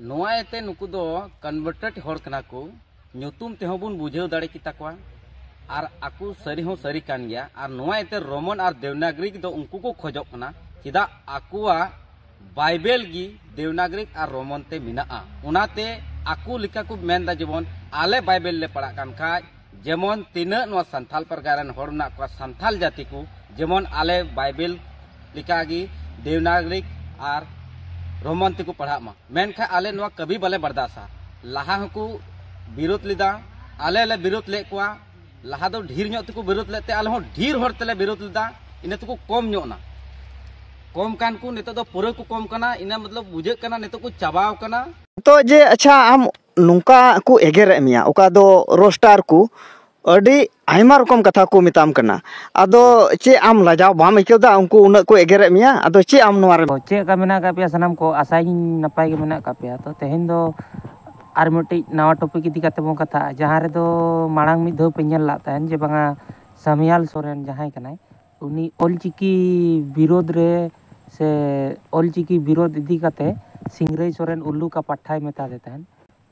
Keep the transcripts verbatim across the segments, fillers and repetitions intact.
ᱱᱚᱣᱟ ᱤᱭᱟᱹᱛᱮ ᱱᱩᱠᱩ ᱫᱚ ᱠᱚᱱᱵᱷᱟᱨᱴᱮᱰ ᱦᱚᱲ ᱠᱟᱱᱟ ᱠᱚ, ᱧᱩᱛᱩᱢ ᱛᱮᱦᱚᱸ ᱵᱚᱱ ᱵᱩᱡᱷᱟᱹᱣ ᱫᱟᱲᱮ ᱠᱮᱛᱟ ᱠᱚᱣᱟ᱾ ᱟᱨ ᱟᱠᱚ ᱥᱟᱹᱨᱤ ᱦᱚᱸ ᱥᱟᱹᱨᱤ ᱠᱟᱱ ᱜᱮᱭᱟ᱾ ᱟᱨ ᱱᱚᱣᱟ ᱤᱭᱟᱹᱛᱮ ᱨᱳᱢᱟᱱ ᱟᱨ ᱫᱮᱵᱽᱱᱟᱜᱽᱨᱤᱠ ᱫᱚ ᱩᱱᱠᱩ ᱠᱚ ᱠᱷᱚᱡᱚᱜ ᱠᱟᱱᱟ, ᱪᱮᱫᱟᱜ ᱟᱠᱚᱣᱟᱜ ᱵᱟᱭᱵᱮᱞ ᱜᱮ ᱫᱮᱵᱽᱱᱟᱜᱽᱨᱤᱠ ᱟᱨ ᱨᱳᱢᱟᱱ ᱛᱮ ᱢᱮᱱᱟᱜᱼᱟ᱾ ᱚᱱᱟᱛᱮ ᱟᱠᱚ ᱞᱮᱠᱟ ᱠᱚ ᱢᱮᱱᱫᱟ, ᱡᱮᱢᱚᱱ ᱟᱞᱮ ᱵᱟᱭᱵᱮᱞ ᱞᱮ ᱯᱟᱲᱦᱟᱜ ᱠᱟᱱ ᱠᱷᱟᱡ, ᱡᱮᱢᱚᱱ ᱛᱤᱱᱟᱹᱜ ᱱᱚᱣᱟ ᱥᱟᱱᱛᱷᱟᱞ ᱯᱟᱨᱜᱟᱱᱟ ᱨᱮᱱ ᱦᱚᱲ ᱢᱮᱱᱟᱜ ᱠᱚᱣᱟ, ᱥᱟᱱᱛᱷᱟᱞ ᱡᱟᱹᱛᱤ ᱠᱚ, ᱡᱮᱢᱚᱱ ᱟᱞᱮ ᱵᱟᱭᱵᱮᱞ ᱞᱮᱠᱟᱜᱮ ᱫᱮᱵᱽᱱᱟᱜᱽᱨᱤᱠ ᱟᱨ ᱨᱳᱢᱟᱱ ᱛᱮᱠᱚ ᱯᱟᱲᱦᱟᱜ ᱢᱟ᱾ ᱢᱮᱱᱠᱷᱟᱱ ᱟᱞᱮ ᱱᱚᱣᱟ ᱠᱟᱹᱵᱷᱤ ᱵᱟᱞᱮ ᱵᱟᱨᱫᱟᱥᱟ᱾ ᱞᱟᱦᱟ ᱦᱚᱸᱠᱚ ᱵᱤᱨᱳᱫ ᱞᱮᱫᱟ, ᱟᱞᱮ ᱞᱮ ᱵᱤᱨᱳᱫ ᱞᱮᱫ ᱠᱚᱣᱟ᱾ ᱞᱟᱦᱟ ᱫᱚ ᱰᱷᱮᱨ ᱧᱚᱜ ᱛᱮᱠᱚ ᱵᱤᱨᱳᱫ ᱞᱮᱫ ᱛᱮ ᱟᱞᱮ ᱦᱚᱸ ᱰᱷᱮᱨ ᱦᱚᱲ ᱛᱮᱞᱮ ᱵᱤᱨᱳᱫ ᱞᱮᱫᱟ, ᱤᱱᱟᱹ ᱛᱮᱠᱚ ᱠᱚᱢ ᱧᱚᱜ ᱮᱱᱟ᱾ ᱠᱚᱢ ᱠᱟᱱ ᱠᱚ ᱱᱤᱛᱚᱜ ᱫᱚ ᱯᱩᱨᱟᱹ ᱠᱚ ᱠᱚᱢ ᱠᱟᱱᱟ, ᱤᱱᱟᱹ ᱢᱚᱛᱞᱚᱵ ᱵᱩᱡᱷᱟᱹᱜ ᱠᱟᱱᱟ ᱱᱤᱛᱚᱜ ᱠᱚ ᱪᱟᱵᱟᱣ ᱠᱟᱱᱟ᱾ ᱛᱚ ᱡᱮ ᱟᱪᱪᱷᱟ, ᱟᱢ ᱱᱚᱝᱠᱟ ᱠᱚ ᱮᱜᱮᱨᱮᱫ ᱢᱮᱭᱟ, ᱚᱠᱟ ᱫᱚ ᱨᱳᱥᱴᱟᱨ ᱠᱚ ᱟᱹᱰᱤ ᱟᱭᱢᱟ ᱨᱚᱠᱚᱢ ᱠᱟᱛᱷᱟ ᱠᱚ ᱢᱮᱛᱟᱢ ᱠᱟᱱᱟ, ᱟᱫᱚ ᱪᱮᱫ ᱟᱢ ᱞᱟᱡᱟᱣ ᱵᱟᱢ ᱟᱹᱭᱠᱟᱹᱣ ᱫᱟ? ᱩᱱᱠᱩ ᱩᱱᱟᱹᱜ ᱠᱚ ᱮᱜᱮᱨᱮᱫ ᱢᱮᱭᱟ, ᱟᱫᱚ ᱪᱮᱫ ᱟᱢ ᱱᱚᱣᱟ ᱨᱮ? ᱪᱮᱫ ᱞᱮᱠᱟ ᱢᱮᱱᱟᱜ ᱟᱠᱟᱫ ᱯᱮᱭᱟ ᱥᱟᱱᱟᱢ ᱠᱚ? ᱟᱥᱟᱭᱟᱹᱧ ᱱᱟᱯᱟᱭ ᱜᱮ ᱢᱮᱱᱟᱜ ᱟᱠᱟᱫ ᱯᱮᱭᱟ᱾ ᱛᱚ ᱛᱮᱦᱮᱧ ᱫᱚ ᱟᱨ ᱢᱤᱫᱴᱤᱡ ᱱᱟᱣᱟ ᱴᱚᱯᱤᱠ ᱤᱫᱤ ᱠᱟᱛᱮ ᱵᱚᱱ ᱠᱟᱛᱷᱟᱜᱼᱟ, ᱡᱟᱦᱟᱸ ᱨᱮᱫᱚ ᱢᱟᱲᱟᱝ ᱢᱤᱫ ᱫᱷᱟᱣ ᱯᱮ ᱧᱮᱞ ᱞᱟᱜ ᱛᱟᱦᱮᱱ ᱡᱮ ᱵᱟᱝᱟ ᱥᱟᱢᱤᱭᱟᱞ ᱥᱚᱨᱮᱱ ᱡᱟᱦᱟᱸᱭ ᱠᱟᱱᱟᱭ, ᱩᱱᱤ ᱚᱞᱪᱤᱠᱤ ᱵᱤᱨᱳᱫᱷ ᱨᱮ ᱥᱮ ᱚᱞᱪᱤᱠᱤ ᱵᱤᱨᱳᱫᱷ ᱤᱫᱤ ᱠᱟᱛᱮ ᱥᱤᱝᱨᱟᱹᱭ ᱥᱚᱨᱮᱱ ᱩᱞᱞᱩᱠᱟ ᱯᱟᱴᱷᱟᱭ ᱢᱮᱛᱟ ᱫᱮ ᱛᱟᱦᱮᱱ᱾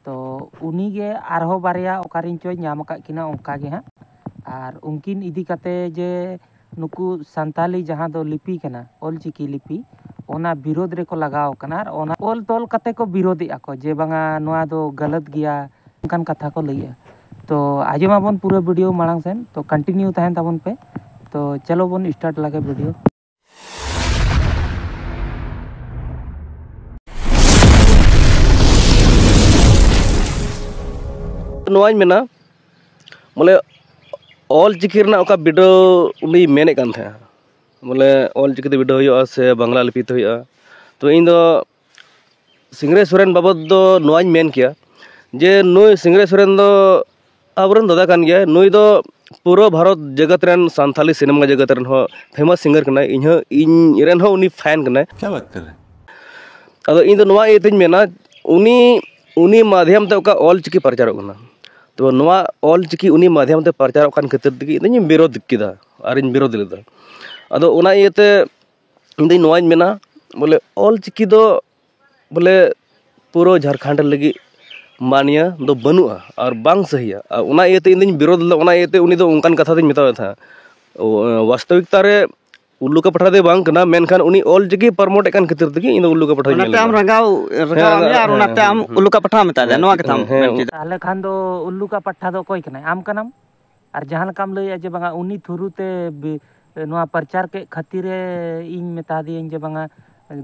ᱛᱚ ᱩᱱᱤ ᱜᱮ ᱟᱨᱦᱚᱸ ᱵᱟᱨᱭᱟ ᱚᱠᱟᱨᱮᱧ ᱪᱚᱧ ᱧᱟᱢ ᱟᱠᱟᱫ ᱠᱤᱱᱟ ᱚᱱᱠᱟ ᱜᱮ ᱦᱟᱸᱜ᱾ ᱟᱨ ᱩᱱᱠᱤᱱ ᱤᱫᱤ ᱠᱟᱛᱮ ᱡᱮ ᱱᱩᱠᱩ ᱥᱟᱱᱛᱟᱞᱤ ᱡᱟᱦᱟᱸ ᱫᱚ ᱞᱤᱯᱤ ᱠᱟᱱᱟ, ᱚᱞᱪᱤᱠᱤ ᱞᱤᱯᱤ, ᱚᱱᱟ ᱵᱤᱨᱳᱫᱷ ᱨᱮᱠᱚ ᱞᱟᱜᱟᱣ ᱠᱟᱱᱟ ᱟᱨ ᱚᱱᱟ ᱚᱞ ᱛᱚᱞ ᱠᱟᱛᱮ ᱠᱚ ᱵᱤᱨᱳᱫᱷᱮᱜᱼᱟ ᱠᱚ ᱡᱮ ᱵᱟᱝᱟ ᱱᱚᱣᱟ ᱫᱚ ᱜᱟᱞᱟᱛ ᱜᱮᱭᱟ, ᱚᱱᱠᱟᱱ ᱠᱟᱛᱷᱟ ᱠᱚ ᱞᱟᱹᱭᱮᱜᱼᱟ᱾ ᱛᱚ ᱟᱸᱡᱚᱢ ᱟᱵᱚᱱ ᱯᱩᱨᱟᱹ ᱵᱷᱤᱰᱤᱭᱳ ᱢᱟᱲᱟᱝ ᱥᱮᱱ, ᱛᱚ ᱠᱚᱱᱴᱤᱱᱤᱭᱩ ᱛᱟᱦᱮᱱ ᱛᱟᱵᱚᱱ ᱯᱮ᱾ ᱛᱚ ᱪᱚᱞᱚ ᱵᱚᱱ ᱥᱴᱟᱨᱴ ᱞᱟᱜᱮ ᱵᱷᱤᱰᱤᱭᱳ᱾ ᱱᱚᱣᱟᱧ ᱢᱮᱱᱟ, ᱵᱚᱞᱮ ᱚᱞ ᱪᱤᱠᱤ ᱨᱮᱱᱟᱜ ᱚᱠᱟ ᱵᱤᱰᱟᱹᱣ ᱩᱱᱤᱭ ᱢᱮᱱᱮᱫ ᱠᱟᱱ ᱛᱟᱦᱮᱸᱫ, ᱵᱚᱞᱮ ᱚᱞ ᱪᱤᱠᱤ ᱛᱮ ᱵᱤᱰᱟᱹᱣ ᱦᱩᱭᱩᱜᱼᱟ ᱥᱮ ᱵᱟᱝᱞᱟ ᱞᱤᱯᱤ ᱛᱮ ᱦᱩᱭᱩᱜᱼᱟ, ᱛᱚ ᱤᱧ ᱫᱚ ᱥᱤᱝᱨᱟᱹᱭ ᱥᱚᱨᱮᱱ ᱵᱟᱵᱚᱫ ᱫᱚ ᱱᱚᱣᱟᱧ ᱢᱮᱱ ᱠᱮᱭᱟ ᱡᱮ ᱱᱩᱭ ᱥᱤᱝᱨᱟᱹᱭ ᱥᱚᱨᱮᱱ ᱫᱚ ᱟᱵᱚᱨᱮᱱ ᱫᱟᱫᱟ ᱠᱟᱱ ᱜᱮᱭᱟᱭ᱾ ᱱᱩᱭ ᱫᱚ ᱯᱩᱨᱟᱹ ᱵᱷᱟᱨᱚᱛ ᱡᱟᱠᱟᱛ ᱨᱮᱱ, ᱥᱟᱱᱛᱟᱞᱤ ᱥᱤᱱᱮᱢᱟ ᱡᱟᱠᱟᱛ ᱨᱮᱱ ᱦᱚᱸ ᱯᱷᱮᱢᱟᱥ ᱥᱤᱝᱜᱟᱨ ᱠᱟᱱᱟᱭ᱾ ᱤᱧ ᱦᱚᱸ, ᱤᱧ ᱨᱮᱱ ᱦᱚᱸ ᱩᱱᱤ ᱯᱷᱮᱱ ᱠᱟᱱᱟᱭ᱾ क्या बात कर रहे हैं? ᱟᱫᱚ ᱤᱧ ᱫᱚ ᱱᱚᱣᱟ ᱤᱭᱟᱹᱛᱮᱧ ᱢᱮᱱᱟ, ᱩᱱᱤ ᱩᱱᱤ ᱢᱟᱫᱷᱭᱚᱢ ᱛᱮ ᱚᱠᱟ ᱚᱞ ᱪᱤᱠᱤ ᱯᱨᱚᱪᱟᱨᱚᱜ ᱠᱟᱱᱟ, ᱛᱚ ᱱᱚᱣᱟ ᱚᱞ ᱪᱤᱠᱤ ᱩᱱᱤ ᱢᱟᱫᱷᱭᱚᱢ ᱛᱮ ᱯᱨᱚᱪᱟᱨᱚᱜ ᱠᱟᱱ ᱠᱷᱟᱹᱛᱤᱨ ᱛᱮᱜᱮ ᱤᱧ ᱫᱚᱧ ᱵᱤᱨᱳᱫ ᱠᱮᱫᱟ ᱟᱨᱤᱧ ᱵᱤᱨᱳᱫ ᱞᱮᱫᱟ᱾ ᱟᱫᱚ ᱚᱱᱟ ᱤᱭᱟᱹᱛᱮ ᱤᱧ ᱫᱚᱧ ᱱᱚᱣᱟᱧ ᱢᱮᱱᱟ, ᱵᱚᱞᱮ ᱚᱞ ᱪᱤᱠᱤ ᱫᱚ ᱵᱚᱞᱮ ᱯᱩᱨᱟᱹ ᱡᱷᱟᱲᱠᱷᱚᱸᱰ ᱞᱟᱹᱜᱤᱫ ᱢᱟᱱᱭᱟ ᱫᱚ ᱵᱟᱹᱱᱩᱜᱼᱟ ᱟᱨ ᱵᱟᱝ ᱥᱟᱹᱦᱤᱭᱟ᱾ ᱟᱨ ᱚᱱᱟ ᱤᱭᱟᱹᱛᱮ ᱤᱧ ᱫᱩᱧ ᱵᱤᱨᱳᱫᱷ ᱞᱮᱫᱟ, ᱚᱱᱟ ᱤᱭᱟᱹᱛᱮ ᱩᱱᱤ ᱫᱚ ᱚᱱᱠᱟᱱ ᱠᱟᱛᱷᱟ ᱫᱚᱧ ᱢᱮᱛᱟᱣ ᱫᱤᱧ ᱛᱟᱦᱮᱸᱫ᱾ ᱚ, ᱵᱟᱥᱛᱚᱵᱤᱠᱛᱟ ᱨᱮ ᱩᱞᱞᱩᱠᱟ ᱯᱟᱴᱷᱟ ᱫᱚ ᱵᱟᱝ ᱠᱟᱱᱟ, ᱢᱮᱱᱠᱷᱟᱱ ᱩᱱᱤ ᱚᱞ ᱪᱤᱠᱤ ᱯᱨᱚᱢᱳᱴ ᱮᱫ ᱠᱟᱱ ᱠᱷᱟᱹᱛᱤᱨ ᱛᱮᱜᱮ ᱤᱧ ᱫᱚ ᱩᱞᱞᱩᱠᱟ ᱯᱟᱴᱷᱟᱧ ᱢᱮᱱ ᱚᱱᱟᱛᱮ ᱟᱢ ᱞᱮᱫᱟ᱾ ᱨᱟᱸᱜᱟᱣ ᱨᱟᱸᱜᱟᱣ ᱦᱮᱸ, ᱢᱮᱭᱟ ᱟᱨ ᱦᱮᱸ, ᱚᱱᱟᱛᱮ ᱟᱢ ᱦᱮᱸ, ᱩᱞᱞᱩᱠᱟ ᱯᱟᱴᱷᱟ ᱢᱮᱛᱟ ᱫᱮᱭᱟ, ᱦᱮᱸ, ᱱᱚᱣᱟ ᱠᱟᱛᱷᱟᱢ ᱦᱮᱸ᱾ ᱢᱮᱱ ᱦᱚᱪᱚᱭᱮᱫᱟ? ᱛᱟᱦᱚᱞᱮ ᱠᱷᱟᱱ ᱫᱚ ᱩᱞᱞᱩᱠᱟ ᱯᱟᱴᱷᱟ ᱫᱚ ᱚᱠᱚᱭ ᱠᱟᱱᱟᱭ? ᱟᱢ ᱠᱟᱱᱟᱢ᱾ ᱟᱨ ᱡᱟᱦᱟᱸ ᱞᱮᱠᱟᱢ ᱞᱟᱹᱭᱮᱫᱼᱟ ᱡᱮ ᱵᱟᱝᱟ ᱩᱱᱤ ᱛᱷᱨᱩ ᱛᱮ ᱵᱤ-, ᱱᱚᱣᱟ ᱯᱨᱚᱪᱟᱨ ᱠᱮᱫ ᱠᱷᱟᱹᱛᱤᱨ ᱮ ᱤᱧ ᱢᱮᱛᱟ ᱫᱤᱭᱟᱹᱧ ᱡᱮ ᱵᱟᱝᱟ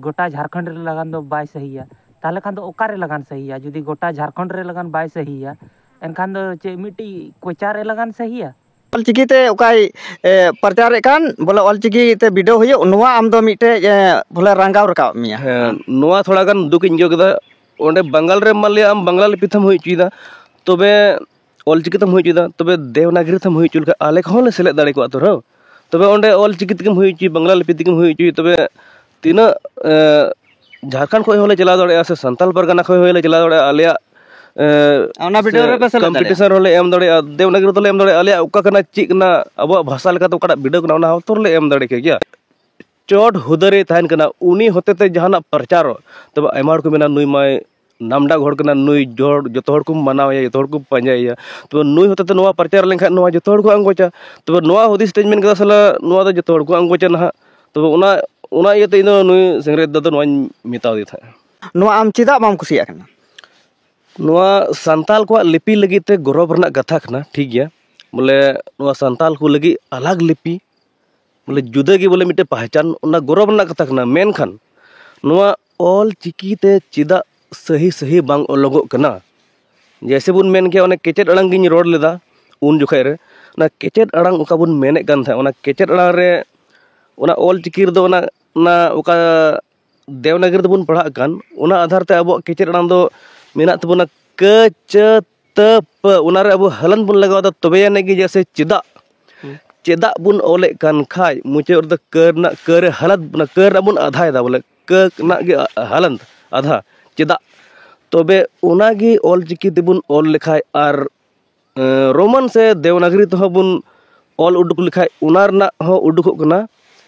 ᱜᱚᱴᱟ ᱡᱷᱟᱲᱠᱷᱚᱸᱰ ᱨᱮ ᱞᱟᱜᱟᱱ ᱫᱚ ᱵᱟᱭ ᱥᱟᱹᱦᱤᱭᱟ, ᱛᱟᱦᱚᱞᱮ ᱠᱷᱟᱱ ᱫᱚ ᱚᱠᱟᱨᱮ ᱞᱟᱜᱟᱱ ᱥᱟᱹᱦᱤᱭᱟ? ᱡᱩᱫᱤ ᱜᱚᱴᱟ ᱡᱷᱟᱲᱠᱷᱚᱸᱰ ᱨᱮ ᱞᱟᱜᱟᱱ ᱵᱟᱭ ᱥᱟᱹᱦᱤᱭᱟ, ᱮᱱᱠᱷᱟᱱ ᱫᱚ ᱪᱮᱫ ᱢᱤᱫᱴᱤᱡ ᱠᱚᱪᱟᱨ ᱨᱮ ᱞᱟᱜᱟᱱ ᱥᱟᱹᱦᱤᱭᱟ? ᱚᱞᱪᱤᱠᱤ ᱛᱮ ᱚᱠᱟᱭ, ᱮ, ᱯᱨᱚᱪᱟᱨᱮᱫ ᱠᱟᱱ, ᱵᱚᱞᱮ, ᱚᱞᱪᱤᱠᱤ ᱛᱮ ᱵᱤᱰᱟᱹᱣ ᱦᱩᱭᱩᱜ, ᱱᱚᱣᱟ ᱟᱢ ᱫᱚ ᱢᱤᱫᱴᱮᱡ, ᱮ, ᱵᱚᱞᱮ, ᱨᱟᱸᱜᱟᱣ ᱨᱟᱠᱟᱵ ᱢᱮᱭᱟ᱾ ᱦᱮᱸ, ᱱᱚᱣᱟ ᱛᱷᱚᱲᱟ ᱜᱟᱱ ᱫᱩᱠ ᱤᱧ ᱟᱹᱭᱠᱟᱹᱣ ᱠᱮᱫᱟ᱾ ᱚᱸᱰᱮ ᱵᱟᱝᱜᱟᱞ ᱨᱮ ᱢᱟᱱ ᱞᱤᱭᱟ ᱟᱢ ᱵᱟᱝᱞᱟ ᱞᱤᱯᱤ ᱛᱮᱢ ᱦᱩᱭ ᱦᱚᱪᱚᱭᱮᱫᱟ, ᱛᱚᱵᱮ ᱚᱞᱪᱤᱠᱤ ᱛᱮᱢ ᱦᱩᱭ ᱦᱚᱪᱚᱭᱮᱫᱟ, ᱛᱚᱵᱮ ᱫᱮᱵᱽᱱᱟᱜᱽᱨᱤ ᱛᱮᱢ ᱦᱩᱭ ᱦᱚᱪᱚ ᱞᱮᱠᱷᱟᱱ ᱟᱞᱮ ᱠᱚᱦᱚᱸ ᱞᱮ ᱥᱮᱞᱮᱫ ᱫᱟᱲᱮ ᱠᱚᱜᱼᱟ ᱛᱚ ᱨᱮᱦᱚᱸ᱾ ᱛᱚᱵᱮ ᱚᱸᱰᱮ ᱚᱞᱪᱤᱠᱤ ᱛᱮᱜᱮᱢ ᱦᱩᱭ ᱦᱚᱪᱚᱭ, ᱵᱟᱝᱞᱟ ᱞᱤᱯᱤ ᱛᱮᱜᱮᱢ ᱦᱩᱭ ᱦᱚᱪᱚᱭ, ᱛᱚᱵᱮ ᱛᱤᱱᱟᱹᱜ, ᱮ, ᱡᱷᱟᱲᱠᱷᱚᱸᱰ ᱠᱷᱚᱱ ᱦᱚᱸᱞᱮ ᱪᱟᱞᱟᱣ ᱫᱟᱲᱮᱭᱟᱜᱼᱟ ᱥᱮ ᱥᱟᱱᱛᱟᱞ ᱯᱟᱨᱜᱟᱱᱟ ᱠᱷᱚᱱ ᱦᱚᱸᱞᱮ ᱪᱟᱞᱟᱣ ᱫᱟᱲᱮᱭᱟᱜᱼᱟ, ᱟᱞᱮᱭᱟᱜ, ᱮ, ᱚᱱᱟ ᱵᱤᱰᱟᱹᱣ ᱥᱮ ᱨᱮᱯᱮ ᱥᱮᱞᱮᱫ ᱫᱟᱲᱮᱭᱟᱜᱼᱟ᱾ ᱠᱚᱢᱯᱤᱴᱤᱥᱚᱱ ᱨᱮᱦᱚᱸᱞᱮ ᱮᱢ ᱫᱟᱲᱮᱭᱟᱜᱼᱟ, ᱫᱮᱵᱽᱱᱟᱜᱽᱨᱤ ᱛᱮᱞᱮ ᱮᱢ ᱫᱟᱲᱮᱭᱟᱜᱼᱟ, ᱟᱞᱮᱭᱟᱜ ᱚᱠᱟ ᱠᱟᱱᱟ, ᱪᱮᱫ ᱠᱟᱱᱟ, ᱟᱵᱚᱣᱟᱜ ᱵᱷᱟᱥᱟ ᱞᱮᱠᱟᱛᱮ ᱚᱠᱟᱴᱟᱜ ᱵᱤᱰᱟᱹᱣ ᱠᱟᱱᱟ, ᱚᱱᱟ ᱦᱚᱸ ᱛᱚᱞᱮ ᱮᱢ ᱫᱟᱲᱮ ᱠᱮ ᱜᱮᱭᱟ᱾ ᱪᱚᱴ ᱦᱩᱫᱟᱹᱨᱮ ᱛᱟᱦᱮᱱ ᱠᱟᱱᱟ, ᱩᱱᱤ ᱦᱚᱛᱮᱛᱮ ᱡᱟᱦᱟᱱᱟᱜ ᱯᱨᱚᱪᱟᱨᱚᱜ, ᱛᱚᱵᱮ ᱟᱭᱢᱟ ᱦᱚᱲ ᱠᱚ ᱢᱮᱱᱟ, "ᱱᱩᱭ ᱢᱟᱭ ᱱᱟᱢᱰᱟᱠ ᱦᱚᱲ ᱠᱟᱱᱟ, ᱱᱩᱭ ᱡᱚᱲ-, ᱡᱚᱛᱚ ᱦᱚᱲ ᱠᱚ ᱢᱟᱱᱟᱣᱮᱭᱟ, ᱡᱚᱛᱚ ᱦᱚᱲ ᱠᱚ ᱯᱟᱸᱡᱟᱭᱮᱭᱟ, ᱛᱚᱵᱮ ᱱᱩᱭ ᱦᱚᱛᱮᱛᱮ ᱱᱚᱣᱟ ᱯᱨᱚᱪᱟᱨ ᱞᱮᱱᱠᱷᱟᱱ ᱱᱚᱣᱟ ᱡᱚᱛᱚ ᱦᱚᱲ ᱠᱚ ᱟᱸᱜᱚᱪᱟ᱾" ᱛᱚᱵᱮ ᱱᱚᱣᱟ ᱦᱩᱫᱤᱥ ᱛᱮᱧ ᱢᱮᱱ ᱠᱮᱫᱟ, "ᱥᱟᱞᱟ, ᱱᱚᱣᱟ ᱫᱚ ᱡᱚᱛᱚ ᱦᱚᱲ ᱠᱚ ᱟᱸᱜᱚᱪᱟ ᱱᱟᱦᱟᱜ᱾" ᱛᱚᱵᱮ ᱚᱱᱟ, ᱚᱱᱟ ᱤᱭᱟᱹᱛᱮ ᱤᱧ ᱫᱚ ᱱᱩᱭ ᱥᱮᱸᱜᱽᱨᱮᱡ ᱫᱟᱫᱟ ᱱᱚᱣᱟᱧ ᱢᱮᱛᱟᱣ ᱫᱮ ᱛᱟᱦᱮᱸᱫ᱾ ᱱᱚᱣᱟ ᱟᱢ ᱪᱮᱫᱟᱜ ᱵᱟᱢ ᱠᱩᱥᱤᱭᱟᱜ ᱠᱟᱱᱟ? ᱱᱚᱣᱟ ᱥᱟᱱᱛᱟᱞ ᱠᱚᱣᱟᱜ ᱞᱤᱯᱤ ᱞᱟᱹᱜᱤᱫ ᱛᱮ ᱜᱚᱨᱚᱵᱽ ᱨᱮᱱᱟᱜ ᱠᱟᱛᱷᱟ ᱠᱟᱱᱟ, ᱴᱷᱤᱠ ᱜᱮᱭᱟ, ᱵᱚᱞᱮ, ᱱᱚᱣᱟ ᱥᱟᱱᱛᱟᱞ ᱠᱚ ᱞᱟᱹᱜᱤᱫ ᱟᱞᱟᱜᱽ ᱞᱤᱯᱤ, ᱵᱚᱞᱮ, ᱡᱩᱫᱟᱹ ᱜᱮ, ᱵᱚᱞᱮ, ᱢᱤᱫᱴᱮᱡ ᱯᱟᱦᱪᱟᱱ, ᱚᱱᱟ ᱜᱚᱨᱚᱵᱽ ᱨᱮᱱᱟᱜ ᱠᱟᱛᱷᱟ ᱠᱟᱱᱟ᱾ ᱢᱮᱱᱠᱷᱟᱱ ᱱᱚᱣᱟ ᱚᱞ ᱪᱤᱠᱤ ᱛᱮ ᱪᱮᱫᱟᱜ ᱥᱟᱹᱦᱤ ᱥᱟᱹᱦᱤ ᱵᱟᱝ ᱚᱞᱚᱜᱚᱜ ᱠᱟᱱᱟ? ᱡᱮᱭᱥᱮ ᱵᱚᱱ ᱢᱮᱱ ᱠᱮᱭᱟ, ᱚᱱᱮ ᱠᱮᱪᱮᱫ ᱟᱲᱟᱝ ᱜᱤᱧ ᱨᱚᱲ ᱞᱮᱫᱟ ᱩᱱ ᱡᱚᱠᱷᱮᱡ ᱨᱮ, ᱚᱱᱟ ᱠᱮᱪᱮᱫ ᱟᱲᱟᱝ ᱚᱠᱟ ᱵᱚᱱ ᱢᱮᱱᱮᱫ ᱠᱟᱱ ᱛᱟᱦᱮᱸᱫ, ᱚᱱᱟ ᱠᱮᱪᱮᱫ ᱟᱲᱟᱝ ᱨᱮ, ᱚᱱᱟ ᱚᱞ ᱪᱤᱠᱤ ᱨᱮᱫᱚ ᱚᱱᱟ, ᱚᱱᱟ ᱚᱠᱟ ᱫᱮᱵᱽᱱᱟᱜᱽᱨᱤ ᱛᱮᱵᱚᱱ ᱯᱟᱲᱦᱟᱜ ᱠᱟᱱ, ᱚᱱᱟ ᱟᱫᱷᱟᱨ ᱛᱮ ᱟᱵᱚᱣᱟᱜ ᱠᱮᱪᱮᱫ ᱟᱲᱟᱝ ᱫᱚ ᱢᱮᱱᱟᱜ ᱛᱟᱵᱚᱱᱟ ᱠᱟᱹ, ᱪᱟᱹ, ᱛᱟᱹ, ᱯᱟᱹ᱾ ᱚᱱᱟᱨᱮ ᱟᱵᱚ ᱦᱟᱞᱟᱱᱛ ᱵᱚᱱ ᱞᱟᱜᱟᱣ ᱮᱫᱟ, ᱛᱚᱵᱮ ᱟᱹᱱᱤᱡ ᱜᱮ ᱡᱮᱭᱥᱮ ᱪᱮᱫᱟᱜ, ᱦᱩᱸ᱾ ᱪᱮᱫᱟᱜ ᱵᱚᱱ ᱚᱞᱮᱫ ᱠᱟᱱ ᱠᱷᱟᱡ, ᱢᱩᱪᱟᱹᱫ ᱨᱮᱫᱚ ᱠᱟᱹ ᱨᱮᱱᱟᱜ, ᱠᱟᱹ ᱨᱮ ᱦᱟᱞᱟᱱᱛ, ᱚᱱᱟ ᱠᱟᱹ ᱨᱮᱱᱟᱜ ᱵᱚᱱ ᱟᱫᱷᱟᱭᱮᱫᱟ, ᱵᱚᱞᱮ, ᱠᱟᱹ ᱨᱮᱱᱟᱜ ᱜᱮ ᱦᱟᱞᱟᱱᱛ, ᱟᱫᱷᱟ᱾ ᱪᱮᱫᱟᱜ? ᱛᱚᱵᱮ ᱚᱱᱟᱜᱮ ᱚᱞ ᱪᱤᱠᱤ ᱛᱮᱵᱚᱱ ᱚᱞ ᱞᱮᱠᱷᱟᱡ ᱟᱨ ᱮᱸ, ᱨᱳᱢᱟᱱ ᱥᱮ ᱫᱮᱵᱽᱱᱟᱜᱽᱨᱤ ᱛᱮᱦᱚᱸ ᱵᱚᱱ ᱚᱞ ᱩᱰᱩᱠ ᱞᱮᱠᱷᱟᱡ, ᱚᱱᱟ ᱨᱮᱱᱟᱜ ᱦᱚᱸ ᱩᱰᱩᱠᱚᱜ ᱠᱟᱱᱟ᱾